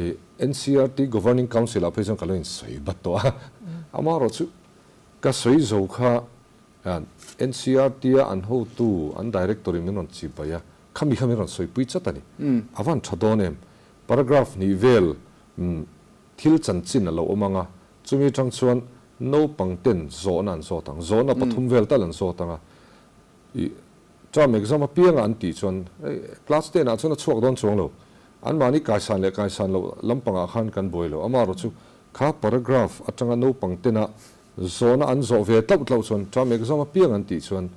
I NCERT Governing Council ah phei chuan ka lo insawi bat tawh a. Amaherawhchu ka sawi zo kha NCRT a an hotu, an director in min rawn chibai a, khami kha min rawn sawipui chat a ni. A van tha dawn em? Paragraph hnih vel thil chanchin a lo awm ang a, chumi atang chuan naupang ten zawhna an zawt ang, zawhna pathum vel tal an zawt ang a, ih term exam apianga an tih chuan hei class ten ah chuan a chhuak dawn chuang lo, anmahni kaisan leh kaisan loh lampangah khan kan buai lo, amaherawhchu kha paragraph atanga naupang tena zawhna an zawh ve tlauh tlauh chuan term exam apiang an tih chuan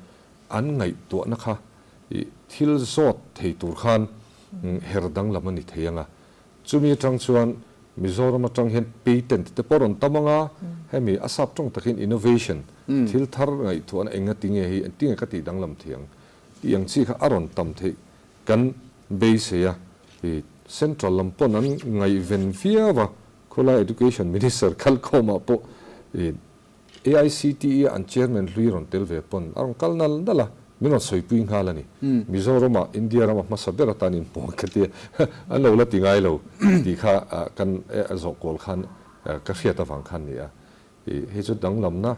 an ngaihtuahna kha ih thil zawt thei tur khan her danglam a ni thei ang a, Chumi atang chuan Mizoram atang hian patent te pawh rawn tam ang a, hemi a sap tawng takin innovation, thil thar ngaihtuahna eng nga tinge hi, engtinge ka tih danglam thei ang tih ang chi kha a rawn tam theih kan beisei a. I Central lam pawn an ngaihven viau a, khawlai Education Minister kalkhawmah pawh i AICTE a an chairman hlui rawn tel ve pawn a rawn kal nal nal a, min rawn sawipui nghal a ni. Mizoramah India rama hmasa ber atan inhmu ang ka ti a, an lo la ti ngai lo tih kha kan zawh kual khan ka hriat avang khan ni a. Hei chu danglamna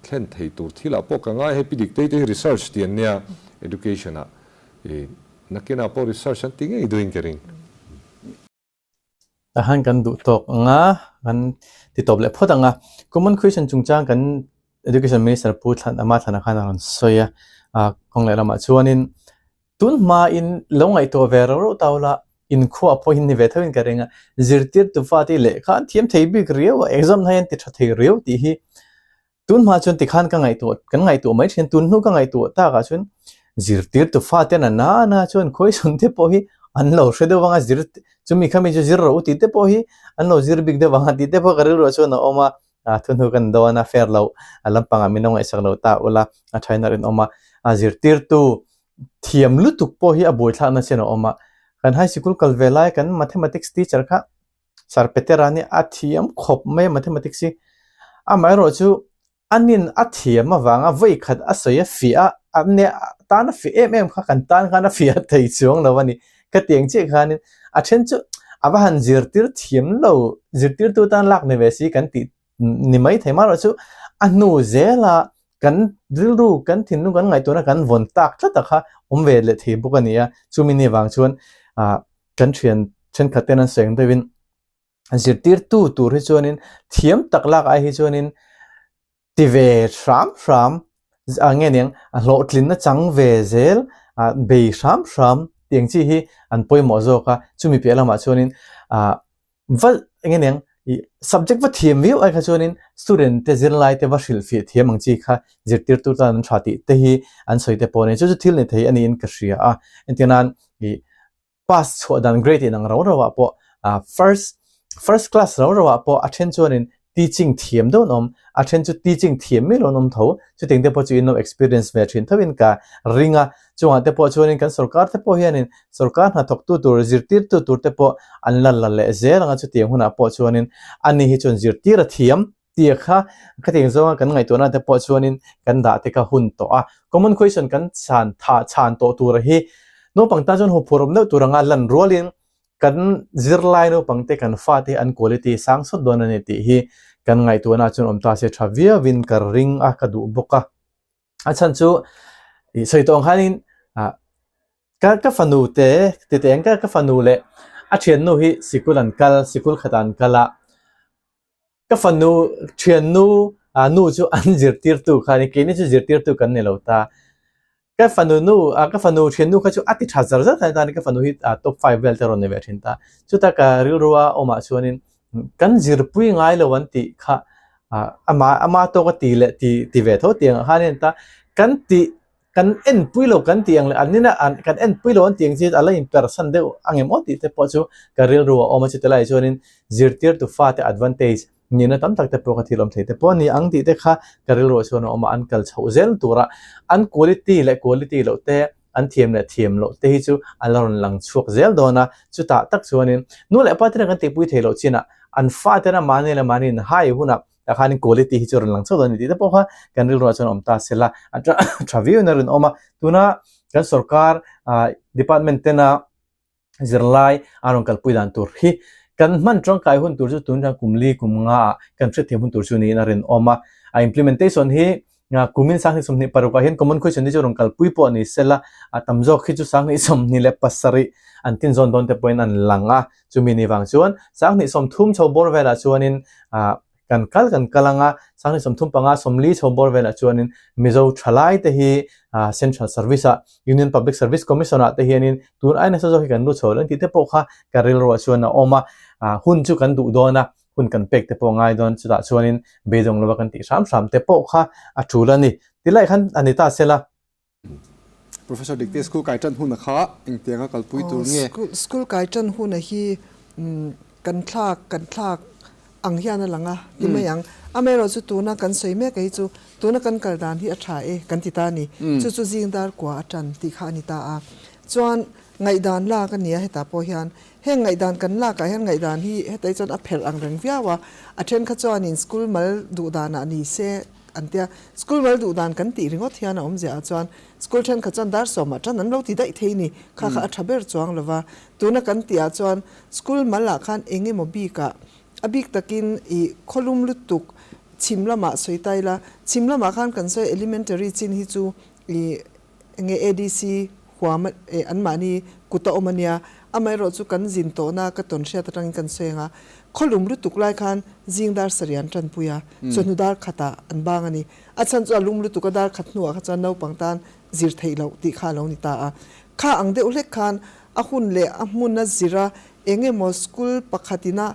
thlen thei tur thilah pawh ka ngai, hei pi dik te hi research ti an nia education ah nakinah pawh research an ti ngei duhin ka ring. Tah khan kan duh tawk ang a, kan ti tawp leh phawt ang a. Common question chungchang kan Education Minister Pu Thlan Ama Thlana khan a rawn sawi a, ah kawng leh lamah chuanin tun hmain lo ngaihtuah ve rauh rauh tau la, inkhua pawh hi ni ve tho in ka ring a, zirtirtu fate lehkha an thiam thei bik riau a, exam hi an ti tha thei riau tih hi Tun hma chuan tikhan ka ngaihtuah kan ngaihtuah mai thin, tun hnu ka ngaihtuah takah chuan zirtirtu faten a na na chuan khawisawn te pawh hi an lo hre deuh vang a, zir chumi khami chu zir rawh u tih te pawh hi an lo zir bik deuh vang a tih te pawh ka rilruah chuan a awm a, a thu hnu kan dawn a fair loh a lampangah min lo ngaihsak lo ta ula a thain a rinawm a, a zirtirtu thiam lutuk pawh hi a buaithlakna chian a awm a, kan high sikul kal ve lai kan mathematics teacher kha Sir Petera nih a thiam khawp mai a mathematics hi. Amaherawh chu anin a thiam avanga vawi khat a sawi a fiah a, a nia tan a fiah em em kha kan tan khan a fiah thei chuang lo a ni. Ka ti ang chiah khanin a then chu a va han zirtir thiam lo, zirtirtu tan lak ni ve si kan tih ni mai thei. Amaherawh chu a hnu zela kan rilru, kan thinlung kan ngaihtuahna kan vawn tak tlat a kha awm ve leh thei bawk a ni a. Chumi ni vang chuan ah kan thian thenkhat ten an sawi ang deuhin zirtirtu tur hi chuanin thiam tak lak ai hi chuanin ti ve hram hram ah nge niang a hlawhtlinna chang ve zel ah bei hram hram tih ang chi hi an pawimawh zawk a chumi piah lamah chuanin ah va eng nge niang ih subject va thiam viau ai kha chuanin student te zirlai te va hrilhfiah thiam ang chi kha zirtirtu tan an tha tih te hi an sawi te pawh a ni chu chu thil ni thei a niin ka hria a entir nan ih pass chhuah dan grade inang rau rau ah pawh ah first first class rau rau ah pawh a then chuanin teaching thiam deuh an awm a then chu teaching thiam mai lo an awm tho chutiang te pawh chu in lo experience ve thin tho in ka ring a chungah te pawh chuanin kan sorkar te pawh hianin sorkar hnathawk tu tur zirtirtu tur te pawh an la la leh zel ang a chutiang hunah pawh chuanin ani hi chuan zirtir a thiam Tia kha khatiang zawnga kan ngaihtuahna te pawh chuanin kan dah te kha hun tawh a. Common question kan chhan tha chhan tawh tura hi naupang tan chuan huphurhawm deuh tur anga lan rualin kan zirlai naupang te kan fate hi an quality sang sawt dawn a ni tih hi kan ngaihtuahna chuan awm ta se tha viauin ka ring a ka duh bawk a. A chhan chu ih sawi tawh ang khanin ah ka ka fanu te titeh ang ka ka fanu leh a thiannu hi sikul an kal sikul khatah an kal a. Ka fanu thiannu ah nu chu an zirtirtu kha a ni, keini chu zirtirtu kan ni lo ta. Ka fanu nu ah ka fanu thiannu kha chu a ti tha zar zar kha a ni ta a ni, ka fanu hi ah top five vel te rawn ni ve thin ta. Chuta ka rilrua awmah chuanin kan zirpui ngai lo an tih kha ah ama ama tawka ti leh ti ti ve tho tih ang khan a ni ta. Kan tih Kan enpui lo kan tih ang leh an nina an kan enpui lo an tih ang chi a la inpersan deuh ang em aw tih te pawh chu ka rilru a awm a chute laiah chuanin zirtirtu fate advantage nihna tam tak te pawh kha thil awm thei te pawh a ni ang tih te kha ka rilruah chuan a awm a an kal chhoh zel tura an quality leh quality loh te an thiam leh thiam loh te hi chu a la rawn lang chhuak zel dawn a chutah tak chuanin nu leh pa tena kan tihpui theih loh chinah an fatena mahni leh mahni inhai hunah tah khanin quality hi chu a rawn lang chauh dawn a ni tih te pawh kha kan rilruah chuan a awm ta se la a tha viau in a rawn awm a tuna kan sorkar ah department tena zirlai a rawn kalpui dan tur hi. Kan hman tangkai hun tur chu tun kum li kum nga ah kan hriatthiam hun tur chu niin a rinawm a. A implementation hi kumin 2026 ah hian common question hi chu rawn kalpui pawh ni sela, a tam zawk hi chu 2027 an tinzawn dawn te pawhin an lang a. Chumi ni vang chuan 2030 chho bawr velah chuanin kan kal kan kal ang a, 2035 40 chho bawr velah chuanin Mizo thalai te hi Central Service ah Union Public Service Commission ah te hianin tun ai nasa zawk hi kan lut chho lo ang tih te pawh kha ka rilruah chuan a awm a, hun chu kan duh dawn a, hun kan pek te pawh a ngai dawn chutah chuanin beidawng lova kan tih hram hram te pawh kha a tul a ni. Tilai khan a ni ta sela. Professor Dikte school kai tan huna kha engtianga kalpui tur nge? School kai tan huna hi kan thlak kan thlak ang hian a lang a ti mai ang. Amaherawh chu tuna kan sawi mek a hi chu tuna kan kal dan hi a tha e kan ti ta a ni. Chu chu zing dar kua a tan tih kha a ni ta a. Chuan ngaihdan lak a ni a hetah pawh hian heng ngaihdan kan lakah hian ngaihdan hi hetah hi chuan a pherh ang reng viau a. A then kha chuanin school mal duh danah ni se An tia, school mal duh dan kan tih ringawt hian a awmzia ah chuan school thenkhat chuan dar sawmah tan an lo ti daih thei ni, kha kha a tha ber chuang lova. Tuna kan tih ah chuan school mal ah khan eng emaw bik ah a bik takin ih khawlum lutuk chhim lamah sawi ta ila, chhim lamah khan kan sawi elementary chin hi chu ih Enge ADC huam eh anmahni kut a awm a nia, amaherawh chu kan zin tawhna ka tawn hriat atangin kan sawi ang a, khawlum lutuk lai khan zing dar sarih an tanpui a, chawhnu dar khatah an bang a ni. A chhan chu a lum lutuk a dar khat hnuah kha chuan naupang tan zir theih loh tih kha a lo ni ta a. Kha ang deuh hlek khan a hun leh a hmun a zir a, eng emaw school pakhatin a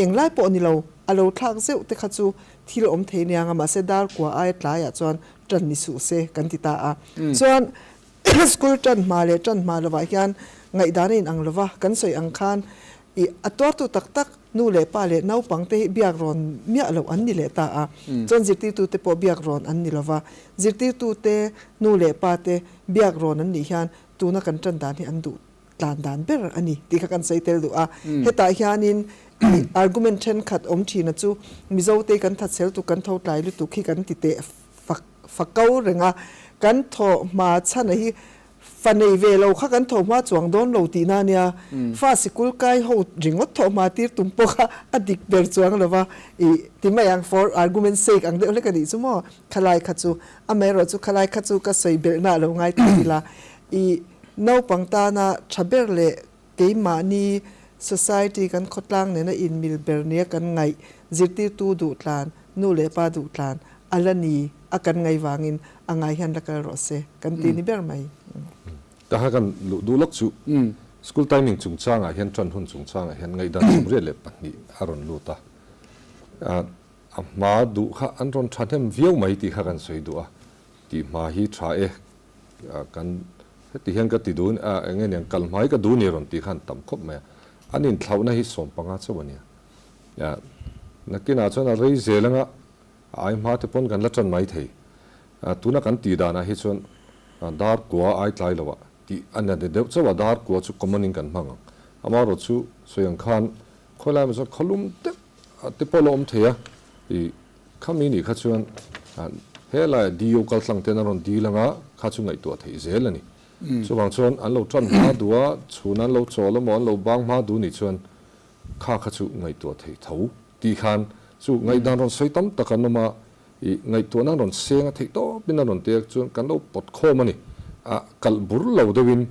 englai pawh ni lo a lo thlak zeuh te kha chu thil awm thei aniang a, mahse dar kua aia tlaiah chuan ṭan ni suh se kan ti ta a. Chuan school ṭan hma leh ṭan hma lovah hian ngaihdan a inang lova, kan sawi ang khan ih a tuartu tak tak nu leh pa leh naupang te hi biak rawn miah loh an ni leh ta a. Chuan zirtirtu te pawh biak rawn an ni lova, zirtirtu te nu leh pa te biak rawn an nih hian tuna kan ṭan dan hi an duh tlan dan ber a ni tih kha kan sawi tel duh a. Hetah hianin ih argument ṭhenkhat awm ṭhina chu Mizote kan thatchel tuk kan tho tlai lutuk hi kan ti teh fak fako reng a, kan thaw hma chhana hi fa nei ve lo kha kan thaw hma chuang dawn lo tihna a nia, fa sikul kai ho ringawt thaw hma tir tum pawh kha a dik ber chuang lo va, ih ti mai ang for argument sake ang deuh hlek a nih chu maw, khalai kha chu amaherawh chu khalai kha chu ka sawi belhna a lo ngai ta ila, ih naupang tana tha ber leh keimahni society kan khawtlang nena inmil ber nia kan ngaih zirtirtu duhtlan Nu leh pa duh tlan a la ni a kan ngai vangin a ngai hian la kal rawh se kan ti ni ber mai. Ka ha kan luh duh lawk chu school timing chungchangah hian tan hun chungchangah hian ngaihdan 82 a rawn lut a, a hma duh kha an rawn thahnem viau mai tih kha kan sawi duh a, tih hma hi tha e kan heti hian ka ti dun eng nge niang kal hmai ka duh ni rawn tih khan tam khawp mai a, an inthlauhna hi 15 chauh a nia. Nakinah chuan a rei zel anga a ai hma te pawn kan la tan mai thei. Tuna kan tih danah hi chuan dar kua ai tlai lo ah tih a na deuh chauh a, dar kua chu common in kan hmang ang. Amaherawh chu sawi ang khan khawi lai maw chuan khawlum deuh te pawh la awm thei a, ih khami nih kha chuan helaiah DO kal tlang ten a rawn dil anga kha chu ngaihtuah theih zel a ni. Chuvang chuan an lo tan hma duh a, chhun an lo chawl emaw an lo bang hma duh nih chuan Kha kha chu ngaihtuah thei tho tih khan chu ngaihdan rawn sawi tam tak an awm a, ih ngaihtuahna an rawn seng a theih tawpin a rawn ti a, chuan kan lo pawt khawm a ni. A kalh bur lo deuhin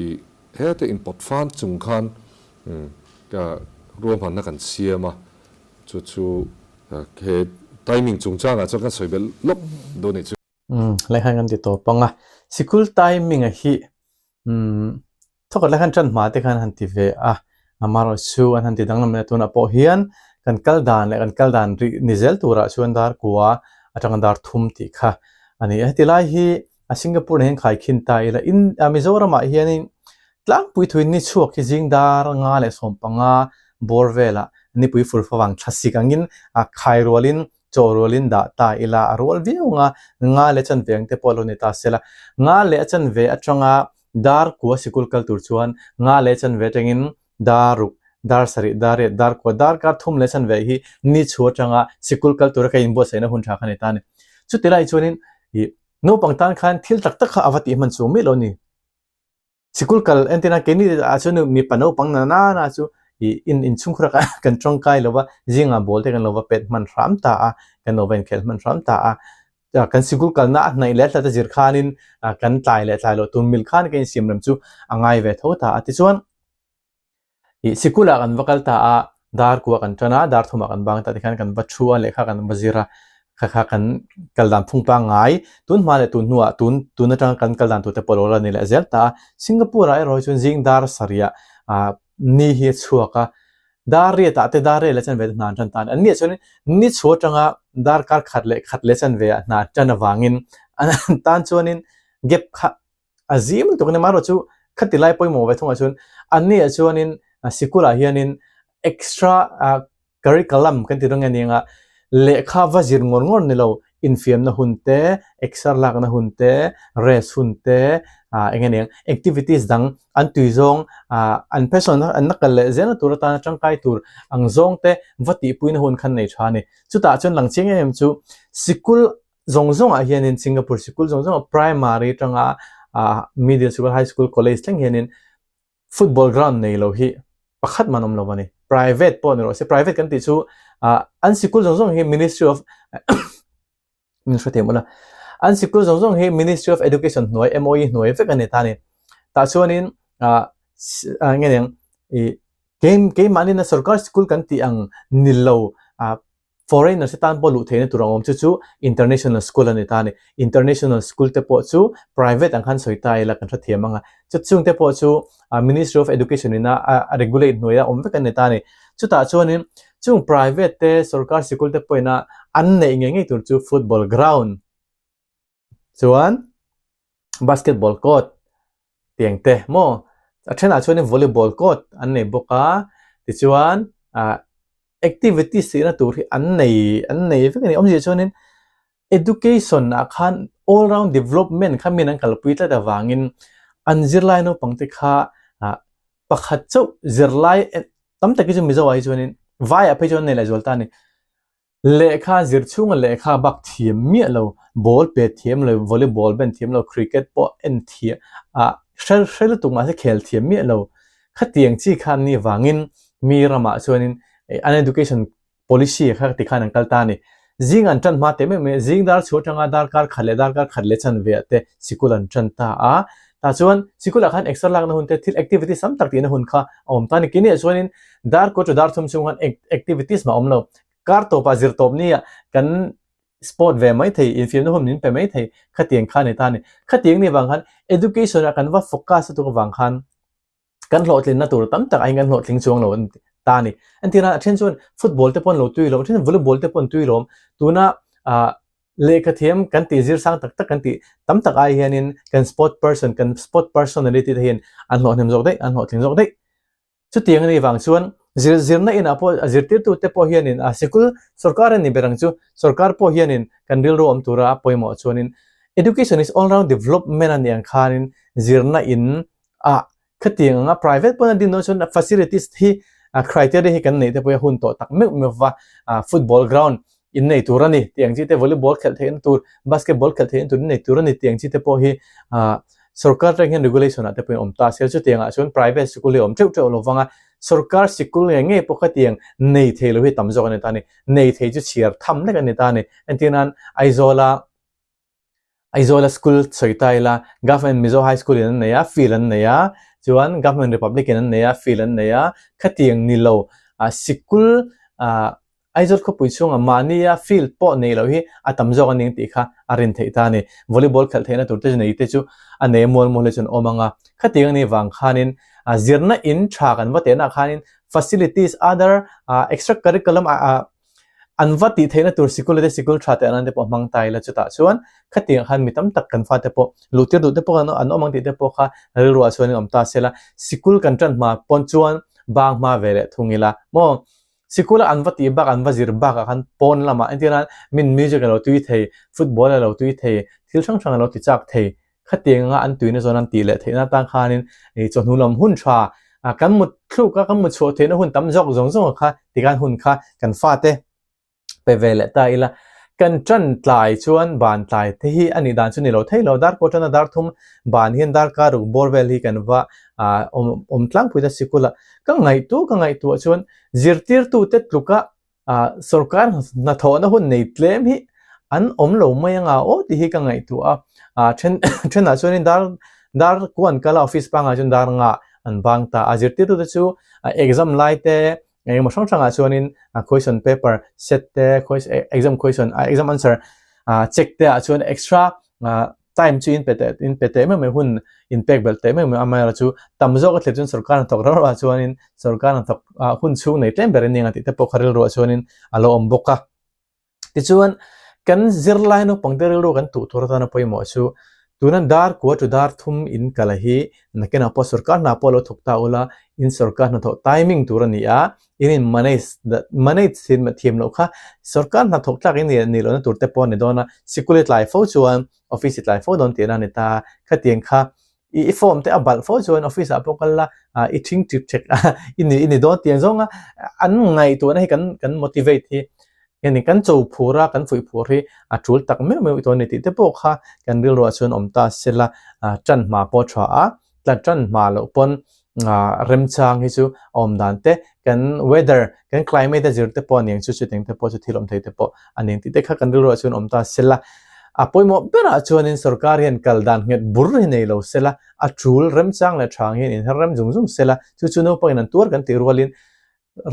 ih hete inpawt fan chung khan ka ruahmanna kan siam a, chu chu he timing chungchangah chuan kan sawi belh lawk dawn a nih chu. Umm lai khan kan ti tawp ang a, sikul timing a hi umm thawkhat lai khan tan hma te khan han ti ve a, amaherawh chu an han ti danglam leh tunah pawh hian kan kal dan leh kan kal dan rih ni zel turah chuan dar kua atanga dar thum tih kha a ni a, heti lai hi a Singapore nen hian khaikhin ta ila in Mizoramah hianin tlangpui thuin ni chhuak hi zing dar nga leh 15 bawr velah nipui fur favang thlasik angin a khai rualin chaw rualin dah ta ila a rual viau ang a, nga leh chanve ang te pawh a lo ni ta sela. Nga leh a chanve atanga dar kua sikul kal tur chuan nga leh chanve atangin dar ruk, dar sarih, dar riat, dar kua, dar kar thum leh chanve hi ni chhu atanga sikul kal tura ka inbuatsaihna hun tha kha ni ta a ni. Chuti lai chuanin ih naupang tan khan thil tak tak kha a va tih hman chuang miah lo a ni. Sikul kal entir a keini ah chuan mipa naupang na na na chu I in inchhungkhur ah kan tawngkai lo va, zingah ball te kan lo va pet hman hram ta a, kan lo va inkhel hman hram ta a. Kan sikul kalna a hnaih leh hlat a zir khanin kan tlai leh tlai loh tur mil khan kan insiam rem chu a ngai ve tho ta a. Tichuan, I sikul ah kan va kal ta a, dar kuah kan tan a, dar thumah kan bang ta tikhan kan va thu a, lehkha kan va zir a, kha kha kan kal dan phung pangngai tun hma leh tun hnuah tun tun atanga kan kal dan tur te pawh lo la ni leh zel ta a. Singapore ah erawh hi chuan zing dar sarih ah ni hi a chhuak a, dar riat ah te dar riat leh chanve te hna an tan ta a ni. An nih chuan ni chhuah atanga dar kar khat leh khat leh chanve ah hna an tan avangin an tan chuanin gap kha a zim lutuk a ni. Amaherawhchu khati lai pawimawh ve thungah chuan an nih chuanin sikul ah hianin extra ah curriculum kan ti reng a nia lehkha va zir ngawr ngawr ni lo infiamna hun te exer lakna hun te rest hun te ah eng aniang activities dang an tui zawng ah an passion an la kal leh zelna tur atana tangkai tur ang zawng te va tihpuina hun khan nei tha a ni. Chutah chuan lang chiang em em chu sikul zawng zawngah hianin Singapore sikul zawng zawngah primary atanga ah middle school high school college thleng hianin football ground nei lo hi pakhat man awm lo a ni. Private pawh ni rawh se, private kan tih chu ah an sikul zawng zawng hi Ministry of min hre thei mawlh a, an sikul zawng zawng hi Ministry of Education hnuai MOE hnuai vek a ni ta a ni. Tah chuanin ah nge niang ih keimahni na sorkar sikul kan tih ang ni lo ah Foreigners te tan pawh luh theihna tur ang awm chu chu international school a ni ta a ni. International school te pawh chu private ang khan sawi ta ila kan hrethiam ang a. Chu chung te pawh chu Ministry of Education ina a regulate hnuaia awm vek a ni ta a ni. Chutah chuanin chung private te sorkar sikul te pawhina an neih ngei ngei tur chu football ground Chuan basketball court tiang te maw a thenah chuanin volleyball court an nei bawk a tichuan ah activities tihna tur hi an nei an nei vek a ni awmzia chuanin education ah khan all round development kha min an kalpui tlat avangin an zirlai naupang te kha ah pakhat chauh zirlai tam takin chu Mizo ah hi chuanin vai ah phei chuan an nei leh zual ta a ni. Lehkha zir chhunga lehkha bak thiam miah lo, ball pet thiam lo, volleyball ben thiam lo, cricket pawh en thiam ah hre hre lutuk mahse khel thiam miah lo. Khatiang chi khan ni vangin mi ramah chuanin an education policy kha ti khan an kal ta a ni. Zing an tan hma teh meuh mai, zing dar chhuah atanga darkar khat leh darkar khat leh chanve ah te sikul an tan ta a. Tah chuan sikul ah khan exer lakna hun te thil activities tam tak tihna hun kha a awm ta a ni. Keini ah chuanin dar kawt chu dar thum chhung khan activities mah a awm lo. Kar tawpah zir tawp nia kan sport ve mai thei, infiamna hun min pe mai thei khatiang kha a ni ta a ni. Khatiang ni vang khan education ah kan va focus lutuk avang khan kan hlawhtlinna tur tam tak aiin kan hlawhtling chuang lo ta a ni. Entirah a then chuan football te pawh an lo tui lawm, a then volleyball te pawh an tui lawm. Tuna ah lehkha thiam kan tih zir sang tak tak kan tih tam tak ai hianin kan sport person, kan sport personality te hian an hlawhhnem zawk daih, an hlawhtling zawk daih. Chutiang a nih vang chuan zir zirna inah pawh a zirtirtute pawh hianin a sikul sorkar a ni ber ang chu, sorkar pawh hianin kan rilru awm tura a pawimawh chuanin education is all round development a nih ang khanin zirna in ah khatiang anga private pawn a din dawn chuan facilities hi criteria hi kan neih te pawh hi a hun tawh tak meuh meuh va, football ground in nei tur a ni tih ang chi te volleyball khelh theihna tur basketball khelh theihna tur in nei tur a ni tih ang chi te pawh hi ah sorkar atang hian regulation ah te pawhin awm ta se chutiang ah chuan private sikul hi a awm teuh teuh lo vang a sorkar sikul ngei ngei pawh khatiang nei thei lo hi tam zawk a ni ta a ni nei thei chu chhiar tham lek a ni ta a ni entir nan Aizawl a Aizawla school sawi ta ila Government Mizo High School in an nei a, field an nei a, chuan Government Republic in an nei a, field an nei a, khatiang ni lo ah sikul ah Aizawl khawpui chhungah mahnia field pawh nei loh hi a tam zawk a ning tih kha a rin theih ta a ni. Volleyball khelh theihna tur te chu nei te chu a nei mual mual hi chuan awm ang a, khatiang a nih vang khanin ah zirna in tha kan va tehna ah khanin facilities other ah extra curriculum ah An va tih theihna tur sikul te sikul tha teh nan te pawh hmang ta ila chutah chuan khatiang khan mi tam tak kan fate pawh luh tir duh te pawh an awm ang tih te pawh kha rilruah chuan in awm ta se la, sikul kan tan hma pawn chuan bang hma ve leh thung ila maw? Sikula an va tih bak an va zir bakah khan pawn lamah entir nan min music a lo tui thei, football a lo tui thei, thil hrang hrang a lo ti chak thei Khatiang anga an tuina zawn an tih leh theihna atan khanin ih chawhnu lam hun tha kan mut thluk a, kan mut chhuah theihna hun tam zawk zawng zawng kha tikhan hun kha kan fate pe ve leh ta ila. Kan tan tlai chuan ban tlai te hi a nih dan chu ni lo thei lo. Dar kaw tana dar thum ban hian darkar ruk bawr vel hi kan va awm awm tlangpui ta sikul a. Ka ngaihtuah ka ngaihtuah chuan zirtirtute tluka sorkar hnathawhna hun nei tlem hi an awm lo mai anga aw tih hi ka ngaihtuah a. Then thenah chuanin dar dar kuan kal a office pangah chuan dar nga an bang ta a. Zirtirtute chu exam lai te Engemaw hrang hrangah chuanin question paper set te exam question exam answer check te ah chuan extra time chu in pe teh in pe teh mai mai hun in pek belh teh mai mai amaherawh chu tam zawk a thlep chuan sorkar hnathawk rau rauah chuanin sorkar hnathawk hun chhung nei tlem ber in nia tih te pawh kha rilruah chuanin a lo awm bawk a. Tichuan, kan zirlai naupangte rilru kan tuh tur atana pawimawh chu tuna dar kua chu dar thum in kal hi nakinah pawh sorkar hna pawh lo thawk ta ula, in sorkar hnathawh timing tur a ni a, in in manage manage thiam loh kha sorkar hnathawk tlak in nih lohna tur te pawh a ni dawn a, sikul i tlai fo chuan office i tlai fo dawn tihna a ni ta, khatiang kha I form te a balh fo chuan office ah pawh kal la i thing ṭip ṭhek a i ni i ni dawn tiang zawnga an ngaihtuahna hi kan kan motivate hi nge kan cho phur a kan fuih phur hi a ṭul tak meuh meuh tawh a ni tih te pawh kha kan rilruah chuan awm ta sela ṭan hma pawh a ṭha a tla ṭan hma loh pawn remchang hi chu a awm dan te kan weather kan climate a zir te pawh a niang chu chutiang te pawh chu thil awm thei te pawh a niang tih te kha kan rilruah chuan awm ta sela a pawimawh berah chuanin sorkar hian kal dan nghet bur hi nei lo sela a tul remchang leh thang hian inher rem zung zung sela chu chu naupangin an tuar kan tih rualin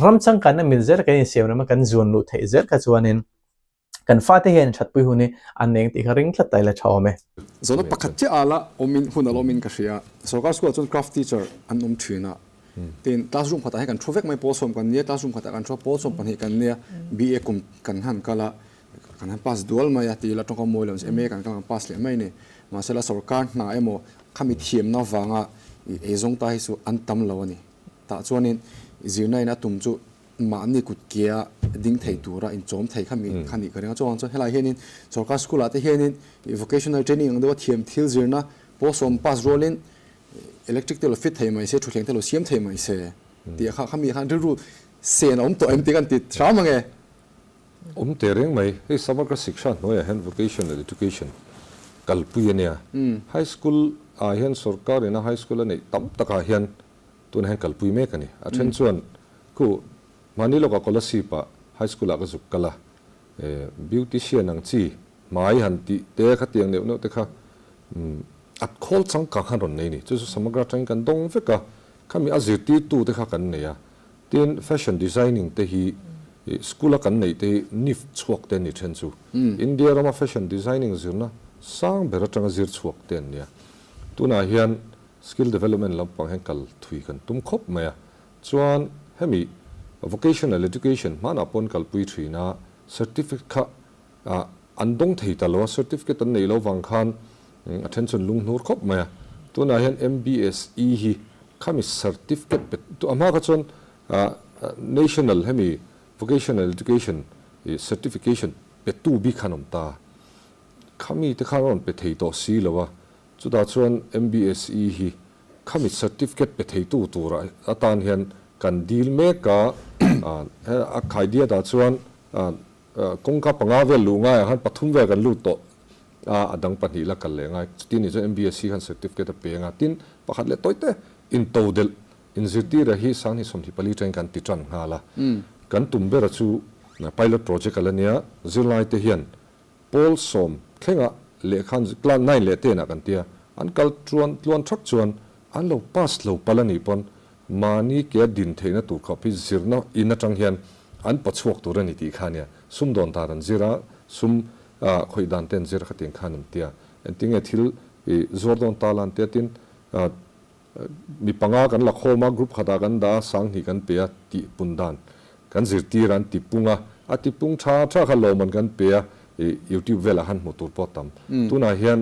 ram changkanna mil zel kan insiam rem a kan zuan luh theih zel kha chuanin Kan fate hian thatpui hun hi an eng tih kha ring tlat ta ila tha awm e. Zawhna pakhat chiah ala awmin hun ala awmin ka hria. Sorkar school ah chuan craft teacher an awm thin a. Tin, classroom khatah hian kan thu vek mai, pawl sawm kan nia, classroom khatah kan thu a, pawl sawm pahnih kan nia, BA kum kan han kal a, kan han pass dual mai a, ti ila tawngka mawi lo MA kan kal a kan pass leh mai a ni. Mahsela sorkar hna emaw khami thiamna avanga eizawng ta hi chu an tam lo a ni. Tah chuanin zirna in a tum chu mahni kut kia ding thei tura inchawm thei kha mi kha nih ka ring a. Chuvang chuan helai hianin sorkar school ah te hianin vocational training ang deuha thiam thil zirna pawl sawm pass rualin electric te lo fit thei mai se, thutthleng te lo siam thei mai se tih kha kha mi khan rilru sen a awm tawh em tih kan ti hram ang e. Awm teh reng mai, hei Samagra Shiksha hnuaiah hian vocational education kalpui a nia. High school ah hian sorkar ina high school a neih tam takah hian Tunah hian kalpui mek a ni. A then chuan khu mahni lawkah Kolasib ah High School ah ka zuk kal a, beautician ang chi hmai han tih te khatiang neuh neuh te kha at khawl changkang khan rawn nei a ni. Chu chu Samagra atangin kan dawng vek a, khami a zirtirtu te kha kan nei a. Tin, fashion designing te hi school a kan neih te hi NIF chhuak te an ni then chu. India rama fashion designing zirna sang ber atanga zir chhuak te an nia. Tunah hian Skill development lampang hian kal thui kan tum khawp mai a, chuan hemi vocational education hmanah pawn kalpui thin a, certificate kha an dawng thei ta lo a, certificate an neih lo vang khan a then chuan lunghnur khawp mai a, tunah hian MBSE hi khami certificate pe a hma kha chuan national hemi vocational education certification petu bik khan awm ta, khami te khan a rawn pe thei tawh si lo a, Chutah chuan MBSE hi khami certificate pe theitu tur atan hian kan dil mek a, a khaidiatah chuan kawngka panga vel luh ngaiah khan pathum vel kan lut tawh a, a dang pahnih la kal leh ngai. Chutin nih chuan MBSE khan certificate a pe anga, tin pakhat leh tawite intodelh inzirtira hi 2024 atangin kan ti tan nghal a, kan tum bera chu pilot project a la nia, zirlaite hian Pawl sawm thlengah lehkha an class nine leh ten ah kan tia, an kal chuan tluan thak chuan an lo pass lo pal a nih pawn mahni ke a din theihna tur khawp hi zirna in atang hian an pawchhuak tur a ni tih kha ania, sum dawn dan an zir a, sum khawih dan te an zir a khatiang khan an tia, engtinge thil i zuar dawn ta la an tia tin Mi panga kan la khawm a, group khatah kan dah a, sanghnih kan pe a tih pun dan kan zirtir a, an ti pung a, a ti pung tha tha kha lawmman kan pe a, ih youtube velah khan hmuh tur pawh a tam. Tunah hian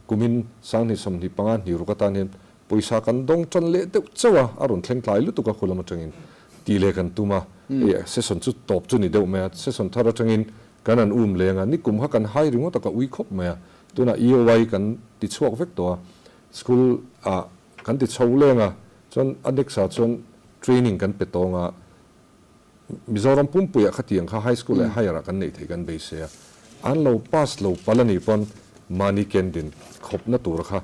kumin sanghnih 25 hnih ruk atan hian pawisa kan dawng tan leh deuh chauh a, a rawn thleng tlai lutuk a khulam atangin tih leh kan tum a, ih session chu tawp chu ni deuh mai a, session thar atangin kan han um leng a, nikum kha kan hai ringawt a ka ui khawp mai a, tunah EOI kan ti chhuak vek tawh a, School ah kan ti chho leng a, chuan a next ah chuan training kan pe tawng a, Mizoram pumpuiah khatiang kha high school leh higher ah kan neih theih kan beisei a, an lo pass lo palh a nih pawn mahni ken din khawpna tur kha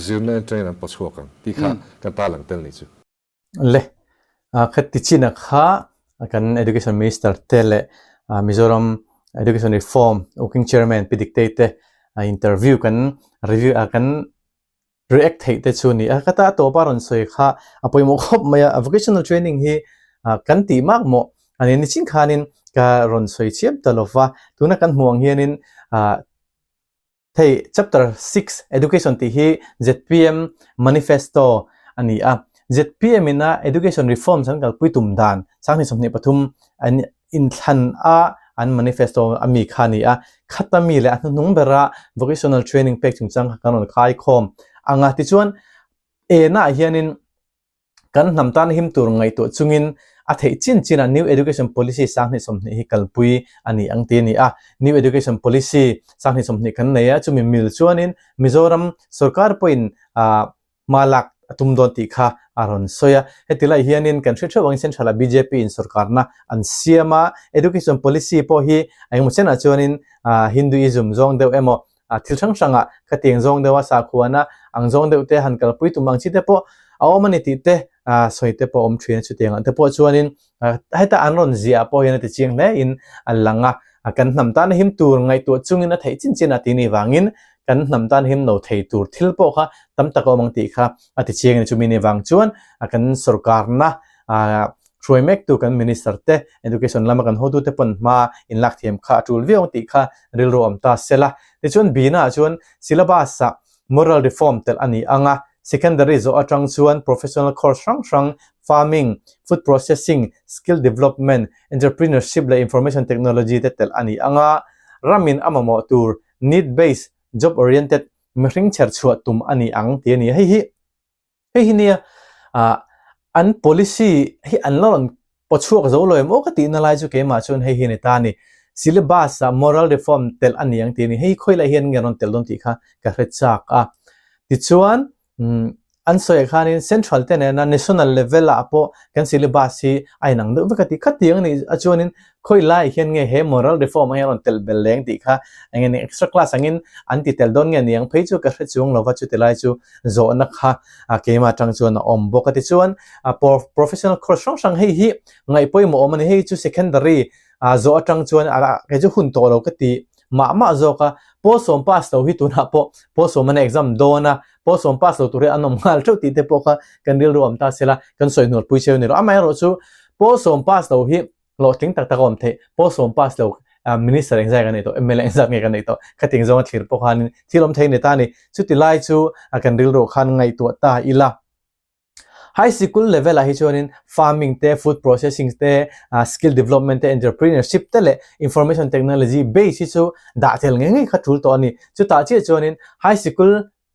zirna atangin an pawchhuak ang tih kha kan tarlang tel nih chu. Le, khati chin a kha kan Education Minister te leh Mizoram Education Reform Working Chairman Pi Diktei te interview kan review kan react theih te chu ni a. Ka ta tawpa rawn sawi kha a pawimawh khawp mai a, vocational training hi kan tih mak mawh a ni. Nichin khanin ka rawn sawi chiam ta lo va, tuna kan hmuh ang hianin hei chapter 6 education tih hi ZPM manifesto a ni a. ZPM ina education reforms an kalpui tum dan 2023 an inthlan a an manifesto a mi kha a ni a, khata mi leh a hnuhnung bera vocational training pek chungchang kha kan rawn khai khawm ang a. Tichuan, enah hianin kan hnam tan him tur ngaihtuah chungin a theih chin chin a New Education Policy 2020 hi kalpui a ni ang tih a ni a. New Education Policy 2020 kan nei a, chumi mil chuanin Mizoram sorkar pawhin hma lak a tum dawn tih kha a rawn sawi a. Heti lai hianin kan hre theuh angin Central ah bjp in sorkarna an siam a, Education Policy pawh hi a engemaw chenah chuanin Hinduism zawng deuh emaw thil hrang hrangah khatiang zawng deuha sakhuana ang zawng deuh te han kalpui tum ang chi te pawh a awm a ni tih te sawi te pawh a awm thin a. Chutiang ang te pawh chuanin Heta an rawn ziah pawh hian a ti chiang hle in a lang a, kan hnam tan him tur ngaihtuah chungin a theih chin chin a tih ni vangin kan hnam tan him lo thei tur thil pawh kha tam tak a awm ang tih kha a ti chiang a ni. Chumi ni vang chuan kan sorkarna hruai mektu kan minister te, education lama kan hotute pawn hma inlak thiam kha a tul viau ang tih kha rilru a awm ta sela. Tichuan Bina ah chuan syllabus ah moral reform telh a ni ang a, Secondary zawh atang chuan professional course hrang hrang, farming, food processing, skill development, entrepreneurship leh information technology te telh a ni ang a, ramin a mamawh tur need based, job oriented mihring chher chhuah tum a ni ang tih a ni. Hei hi hei hi nia an policy hi an la rawn Paw chhuak zo lo em aw ka tihna lai chu keimah chuan hei hi a ni ta a ni. Syllabus ah moral reform telh a ni ang tih a ni. Hei khawilai hian nge rawn telh dawn tih kha ka hre chak a. Tichuan an sawiah khanin central te nena national level ah pawh kan syllabus hi a inang deuh vek a ti. Khatiang a nih a chuanin khawilai hian nge he moral reform ah hian rawn telh bel leng tih kha eng nge ni extra class angin an ti tel dawn nge ni ang phei chu ka hre chuang lova chutilai chu zawhna kha keimah atang chuan a awm bawk a. Tichuan professional course hrang hrang hei hi ngaih pawimawh awm a ni. Hei chu secondary zawh atang chuan kei chu hun tawh lo ka ti mah mah zawk a. Pawl sawm pass lo hi tunah pawh pawl sawm an exam dawn a, pawl sawm pass lo tur hi an awm nghal theuh tih te pawh kha kan rilru awm ta sela kan sawi hnual pui cheu a ni lo. Amaherawhchu chu pawl sawm pass lo hi hlawhtling tak tak a awm theih. Pawl sawm pass lo minister engzat nge kan neih tawh, mla engzat nge kan neih tawh khating zawnga thlir pawh khanin thil awm thei a ni ta a ni. Chuti lai chu kan rilru khan ngaihtuah ta ila. High sikul level ah hi chuanin farming te, food processing te, skill development te, entrepreneurship te leh information technology base hi chu dah tel ngei ngei kha tul tawh a ni. Chutah chiah chuanin high sikul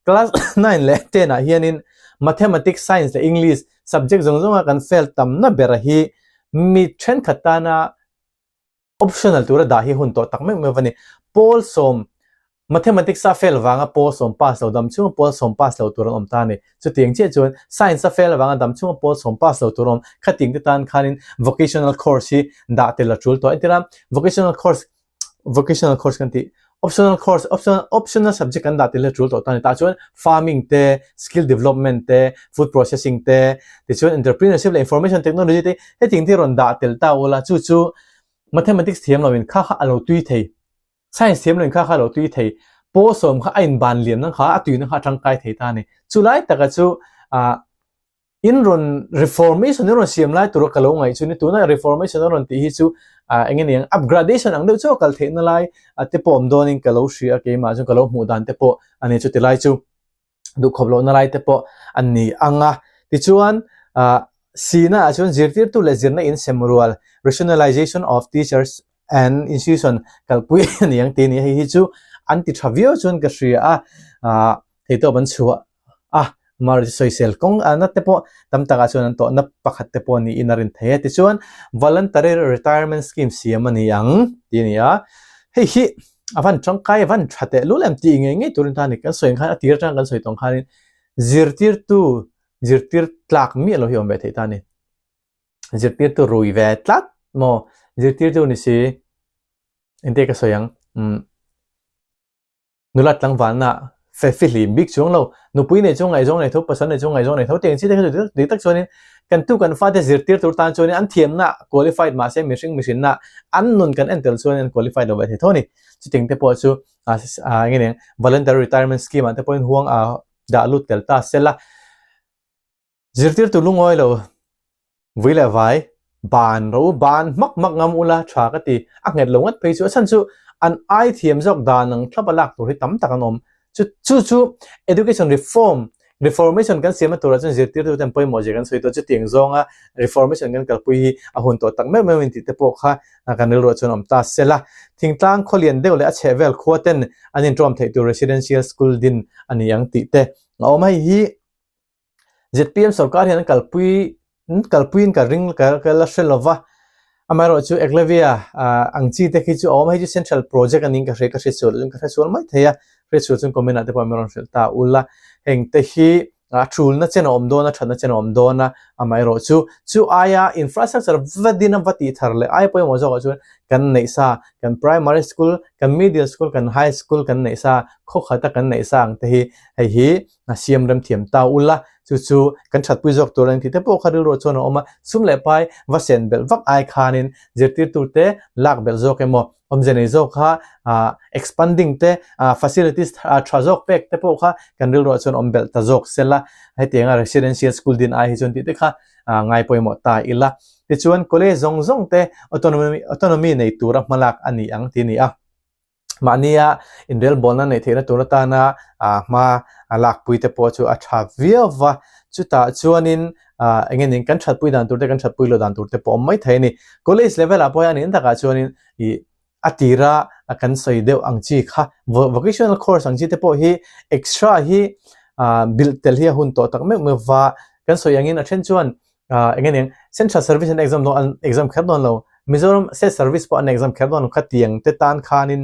class 9 leh 10 ah hianin mathematics, science leh English subject zawng zawnga kan fail tamna bera hi mi thenkhat tana Optional tura dah hi hun tawh tak meuh meuh a ni. Pawl sawm Mathematics a fail vanga pawl sawm pass lo dam chhunga pawl sawm pass lo tur an awm ta a ni. Chutiang chiah chuan Science a fail avanga dam chhunga pawl sawm pass lo tur an awm. Khating te tan khanin vocational course hi dah tel a tul tawh. Entirah vocational course vocational course kan tih optional course optional optional subject kan dah tel hi a tul tawh ta a ni. Tah chuan farming te, skill development te, food processing te, tichuan entrepreneurship leh information technology te hetiang te hi rawn dah tel ta ula chu chu Mathematics thiam loin kha kha a lo tui thei, Science thiam loin kha kha a lo tui thei, pawl sawm kha a inban liam nang kha a tui nang kha a tangkai thei ta a ni. Chu lai taka chu ah in rawn reformation in rawn siam lai tura ka lo ngaih chu ni tuna reformation a rawn tih hi chu ah eng nge ni ang upgradation ang deuh chu a kal theihna lai te pawh awm dawnin ka lo hria a keimah chuan ka lo hmuh dan te pawh a ni chuti lai chu. duhkhawp lohna lai te pawh an ni ang a. Tichuan, ah, sihna ah chuan zirtirtu leh zirna in sem rual, rationalization of teachers and institution kalpui a ni ang tih a ni. Hei hi chu an ti tha viau chuan ka hria a, ah, theitawp an chhuah a, amaherawhchu sawisel kawng na te pawh tam takah chuan an tawhna pakhat te pawh niin a rin thei a. Tichuan, voluntary retirement scheme siam a ni ang tih a ni a. Hei hi a van tangkai a van tha teh lul em tih ngei ngei turin ta a ni. Kan sawi ang khan a tir atang kan sawi tawng khanin zirtirtu zirtir tlak miah lo hi a awm ve theih ta a ni. Zirtirtu rui ve tlat. Maw zirtirtu ni si engte ka sawi ang umm nula tlangvalna fe fihlim bik chuang lo nupui nei chu ngaihzawng nei tho pasal nei chu ngaihzawng nei tho tih ang chi te kha chu dik tak chuanin kan tu kan fate zirtir tur tan chuanin an thiamna qualified mahse mihring mihrinna an nun kan en tel chuanin an qualified lo ve thei tho a ni. Chuting te pawh chu ah eng nge ni voluntary retirement scheme ah te pawhin huang ah dah lut tel ta sela. Zirtirtu lungawi lo vui leh vai ban ro ban hmak hmak ngam ula tha ka ti a nghet lo ngat phei chu a chhan chu an ai thiam zawk dan ang thlap a lak tur hi tam tak an awm chu chu chu education reform reformation kan siamna turah chuan zirtirtu ten pawimawh zia kan sawi tawh chutiang zawnga reformation kan kalpui hi a hun tawh tak meuh meuh in tih te pawh kha kan rilruah chuan awm ta sela thingtlang khawlian deuh leh a chhehvel khua ten an inṭawm theih tur residential school din a ni ang tih te a awm hei hi ZPM sorkar hian an kalpui an kalpuiin ka ring ka ka la hre lova amaherawh chu Eklavia ah ang chi te khi chu a awm a hei chu central project a niin ka hria ka hre sual ka hre sual mai thei a hre sual chuan comment ah te pawh min rawn hrilh ta ula heng te hi a tulna chen a awm dawn a thatna chen a awm dawn a amaherawh chu chu aia infrastructure va din a va tih thar leh aia pawimawh zawkah chuan kan neih sa kan primary school kan middle school kan high school kan neih sa khaw khata kan neih sa ang te hi hei hi a siam rem thiam ta ula chu chu kan thatpui zawk tur a ni tih te pawh kha rilruah chuan a awm a, sum leh pai va sen belh vak ai khanin zirtirtu te lak belh zawk emaw awmze nei zawk kha ah expanding te ah facilities tha zawk pek te pawh kha kan rilruah chuan awm belh ta zawk sela hetianga residential school din ai hi chuan tih te kha ah ngai pawimawh ta ila tichuan college zawng zawng te autonomy autonomy nei tura hmalak a ni ang tih a ni a. Mahnia inrelbawlna neih theihna tur atana hma a lakpui te pawh chu a tha viau va, chutah chuanin eng nge ning kan thatpui dan tur te kan thatpui loh dan tur te pawh a awm mai thei a ni. College level ah pawh hian in takah chuanin ih a tira kan sawi deuh ang chi kha vocational course ang chi te pawh hi extra hi bilh tel hi a hun tawh tak meuh meuh va, kan sawi angin a then chuan eng nge ning central service an exam dawn an exam kher dawn lo Mizoram state service pawh an exam kher dawn lo kha tiang te tan khanin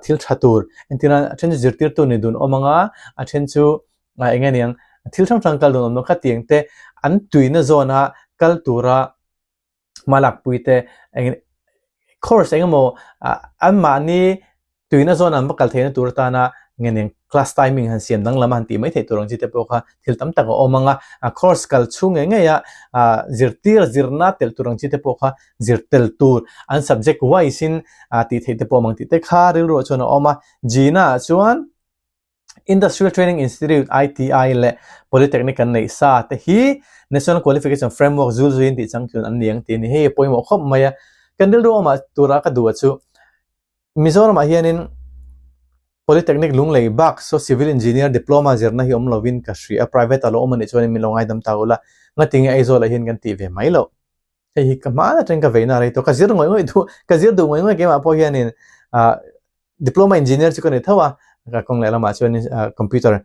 thil tha tur entirna a then chu zirtirtu ni dun awm anga a then chu eng nge niang thil hrang hrang kal dun awm lo kha tiang te an tuina zawna kal tura hma lakpui te eng course eng emaw anmahni tuina zawn an va kal theihna tur atana nge nen class timing han siam danglam a han tih mai theih tur ang chi te pawh kha thil tam tak a awm ang a, a course kal chhung ngei ngei a zirtir zirna telh tur ang chi te pawh kha zir tel tur an subject wise in tih theih te pawh awm ang tih te kha rilruah chuan a awm a, Gina ah chuan Industrial Training Institute, ITI, leh Polytechnic kan neih sa te hi National Qualification Framework zul zuiin tih changtlun an ni ang tih a ni. Hei a pawimawh khawp mai a, kan rilru awmah tura ka duh a chu Mizoramah hianin Polytechnic Lunglei bak saw Civil Engineer Diploma zirna hi awm lovin ka hria a, private a lo awm a nih chuanin min lo ngaidam ta ula, ngatinge Aizawl ah hian kan tih ve mai loh. Hei hi ka hma atang ka veina rei tawh, ka zir ngawih ngawih duh, ka zir duh ngawih ngawih keimah pawh hianin ah Diploma Engineer chu ka ni tho a, ka kawng leh lamah chuanin Computer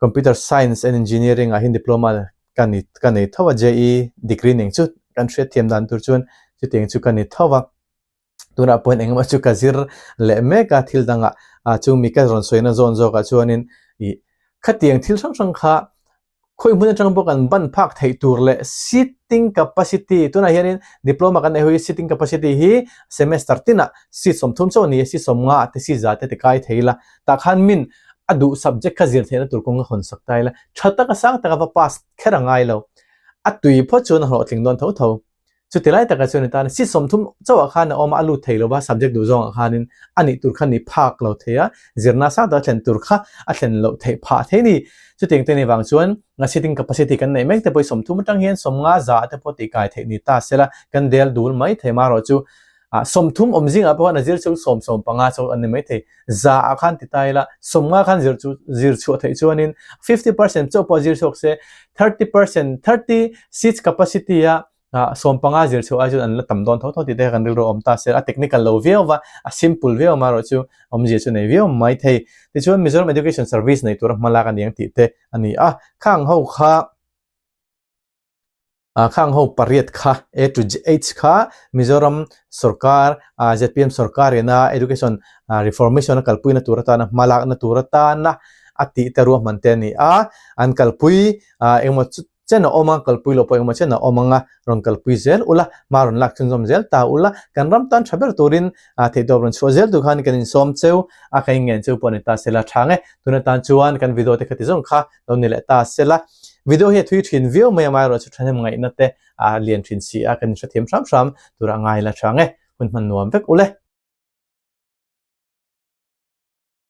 Computer Science and Engineering ah hian Diploma ka ni ka nei tho a, JE degree ning chu kan hriatthiam dan tur chuan chutiang chu ka ni tho a. Tunah pawhin engemaw chu ka zir leh mek a thil dangah ah chung mi ka rawn sawina zawn zawkah chuanin ih khatiang thil hrang hrang kha khawi hmun atang pawh kan ban phak theih tur leh seating capacity tunah hianin diploma kan neih ho hi seating capacity hi semester tinah seat 30 chauh a ni a seat 50 te seat 100 te ti kai thei ila tah khan min a duh subject kha zir theihna tur kawng a hawn sak ta ila tha taka sang taka va pass kher a ngai lo a tui phawt chuan a hlawhtling dawn tho tho. Chuti lai takah chuan i tan seat 30 chauhah khan a awm a, a lut thei lo va, subject duh zawngah khanin a nih tur kha ni phak lo thei a, zirna sang tak a thlen tur kha a thlen loh theih phah thei a ni. Chutiang te nih vang chuan seating capacity kan neih mek te pawh hi 30 atang hian 50 za te pawh tih kai theih ni ta sela kan del dul mai thei marawh chu 30 awm zingah pawh khan a zir chu sawm sawm panga chauh an ni mai thei. Za ah khan ti ta ila 50 khan zir chu zir chhuah theih chuanin 50% chauh pawh zir chhuak se 30% 30 seats capacity a 15 zir chhuah ai chuan an la tam dawn tho tho tih te kan rilru a awm ta se a technical lo viau va a simple viau amaherawh chu awmzia chu nei viau mai thei. Tichuan Mizoram Education Service nei tura hmalak a ni ang tih te a ni a, khang ho kha Khang ho pariat kha A to H kha Mizoram sorkar zpm sorkar ina education reformation a kalpuina tur atana hmalakna tur atana a tih te ruahman te a ni a, an kalpui engemaw chu. Chen a awm ang, kalpui lo pawh engemaw chen a awm ang a, rawn kalpui zel ula, hma rawn lak chhunzawm zel ta ula, kan ram tan tha ber turin theihtawp rawn chhuah zel tur khan kan insawm cheu a, kan inngen cheu pawh a ni ta sela tha nge. Tun atan chuan kan video te kha ti zawng kha lo ni leh ta sela. Video hi a thui thin viau mai a, amaherawhchu thahnem ngaihna te a lian thin si a, kan inhrethiam hram hram tura ngai la tha nge. Hun hman nuam vek ule.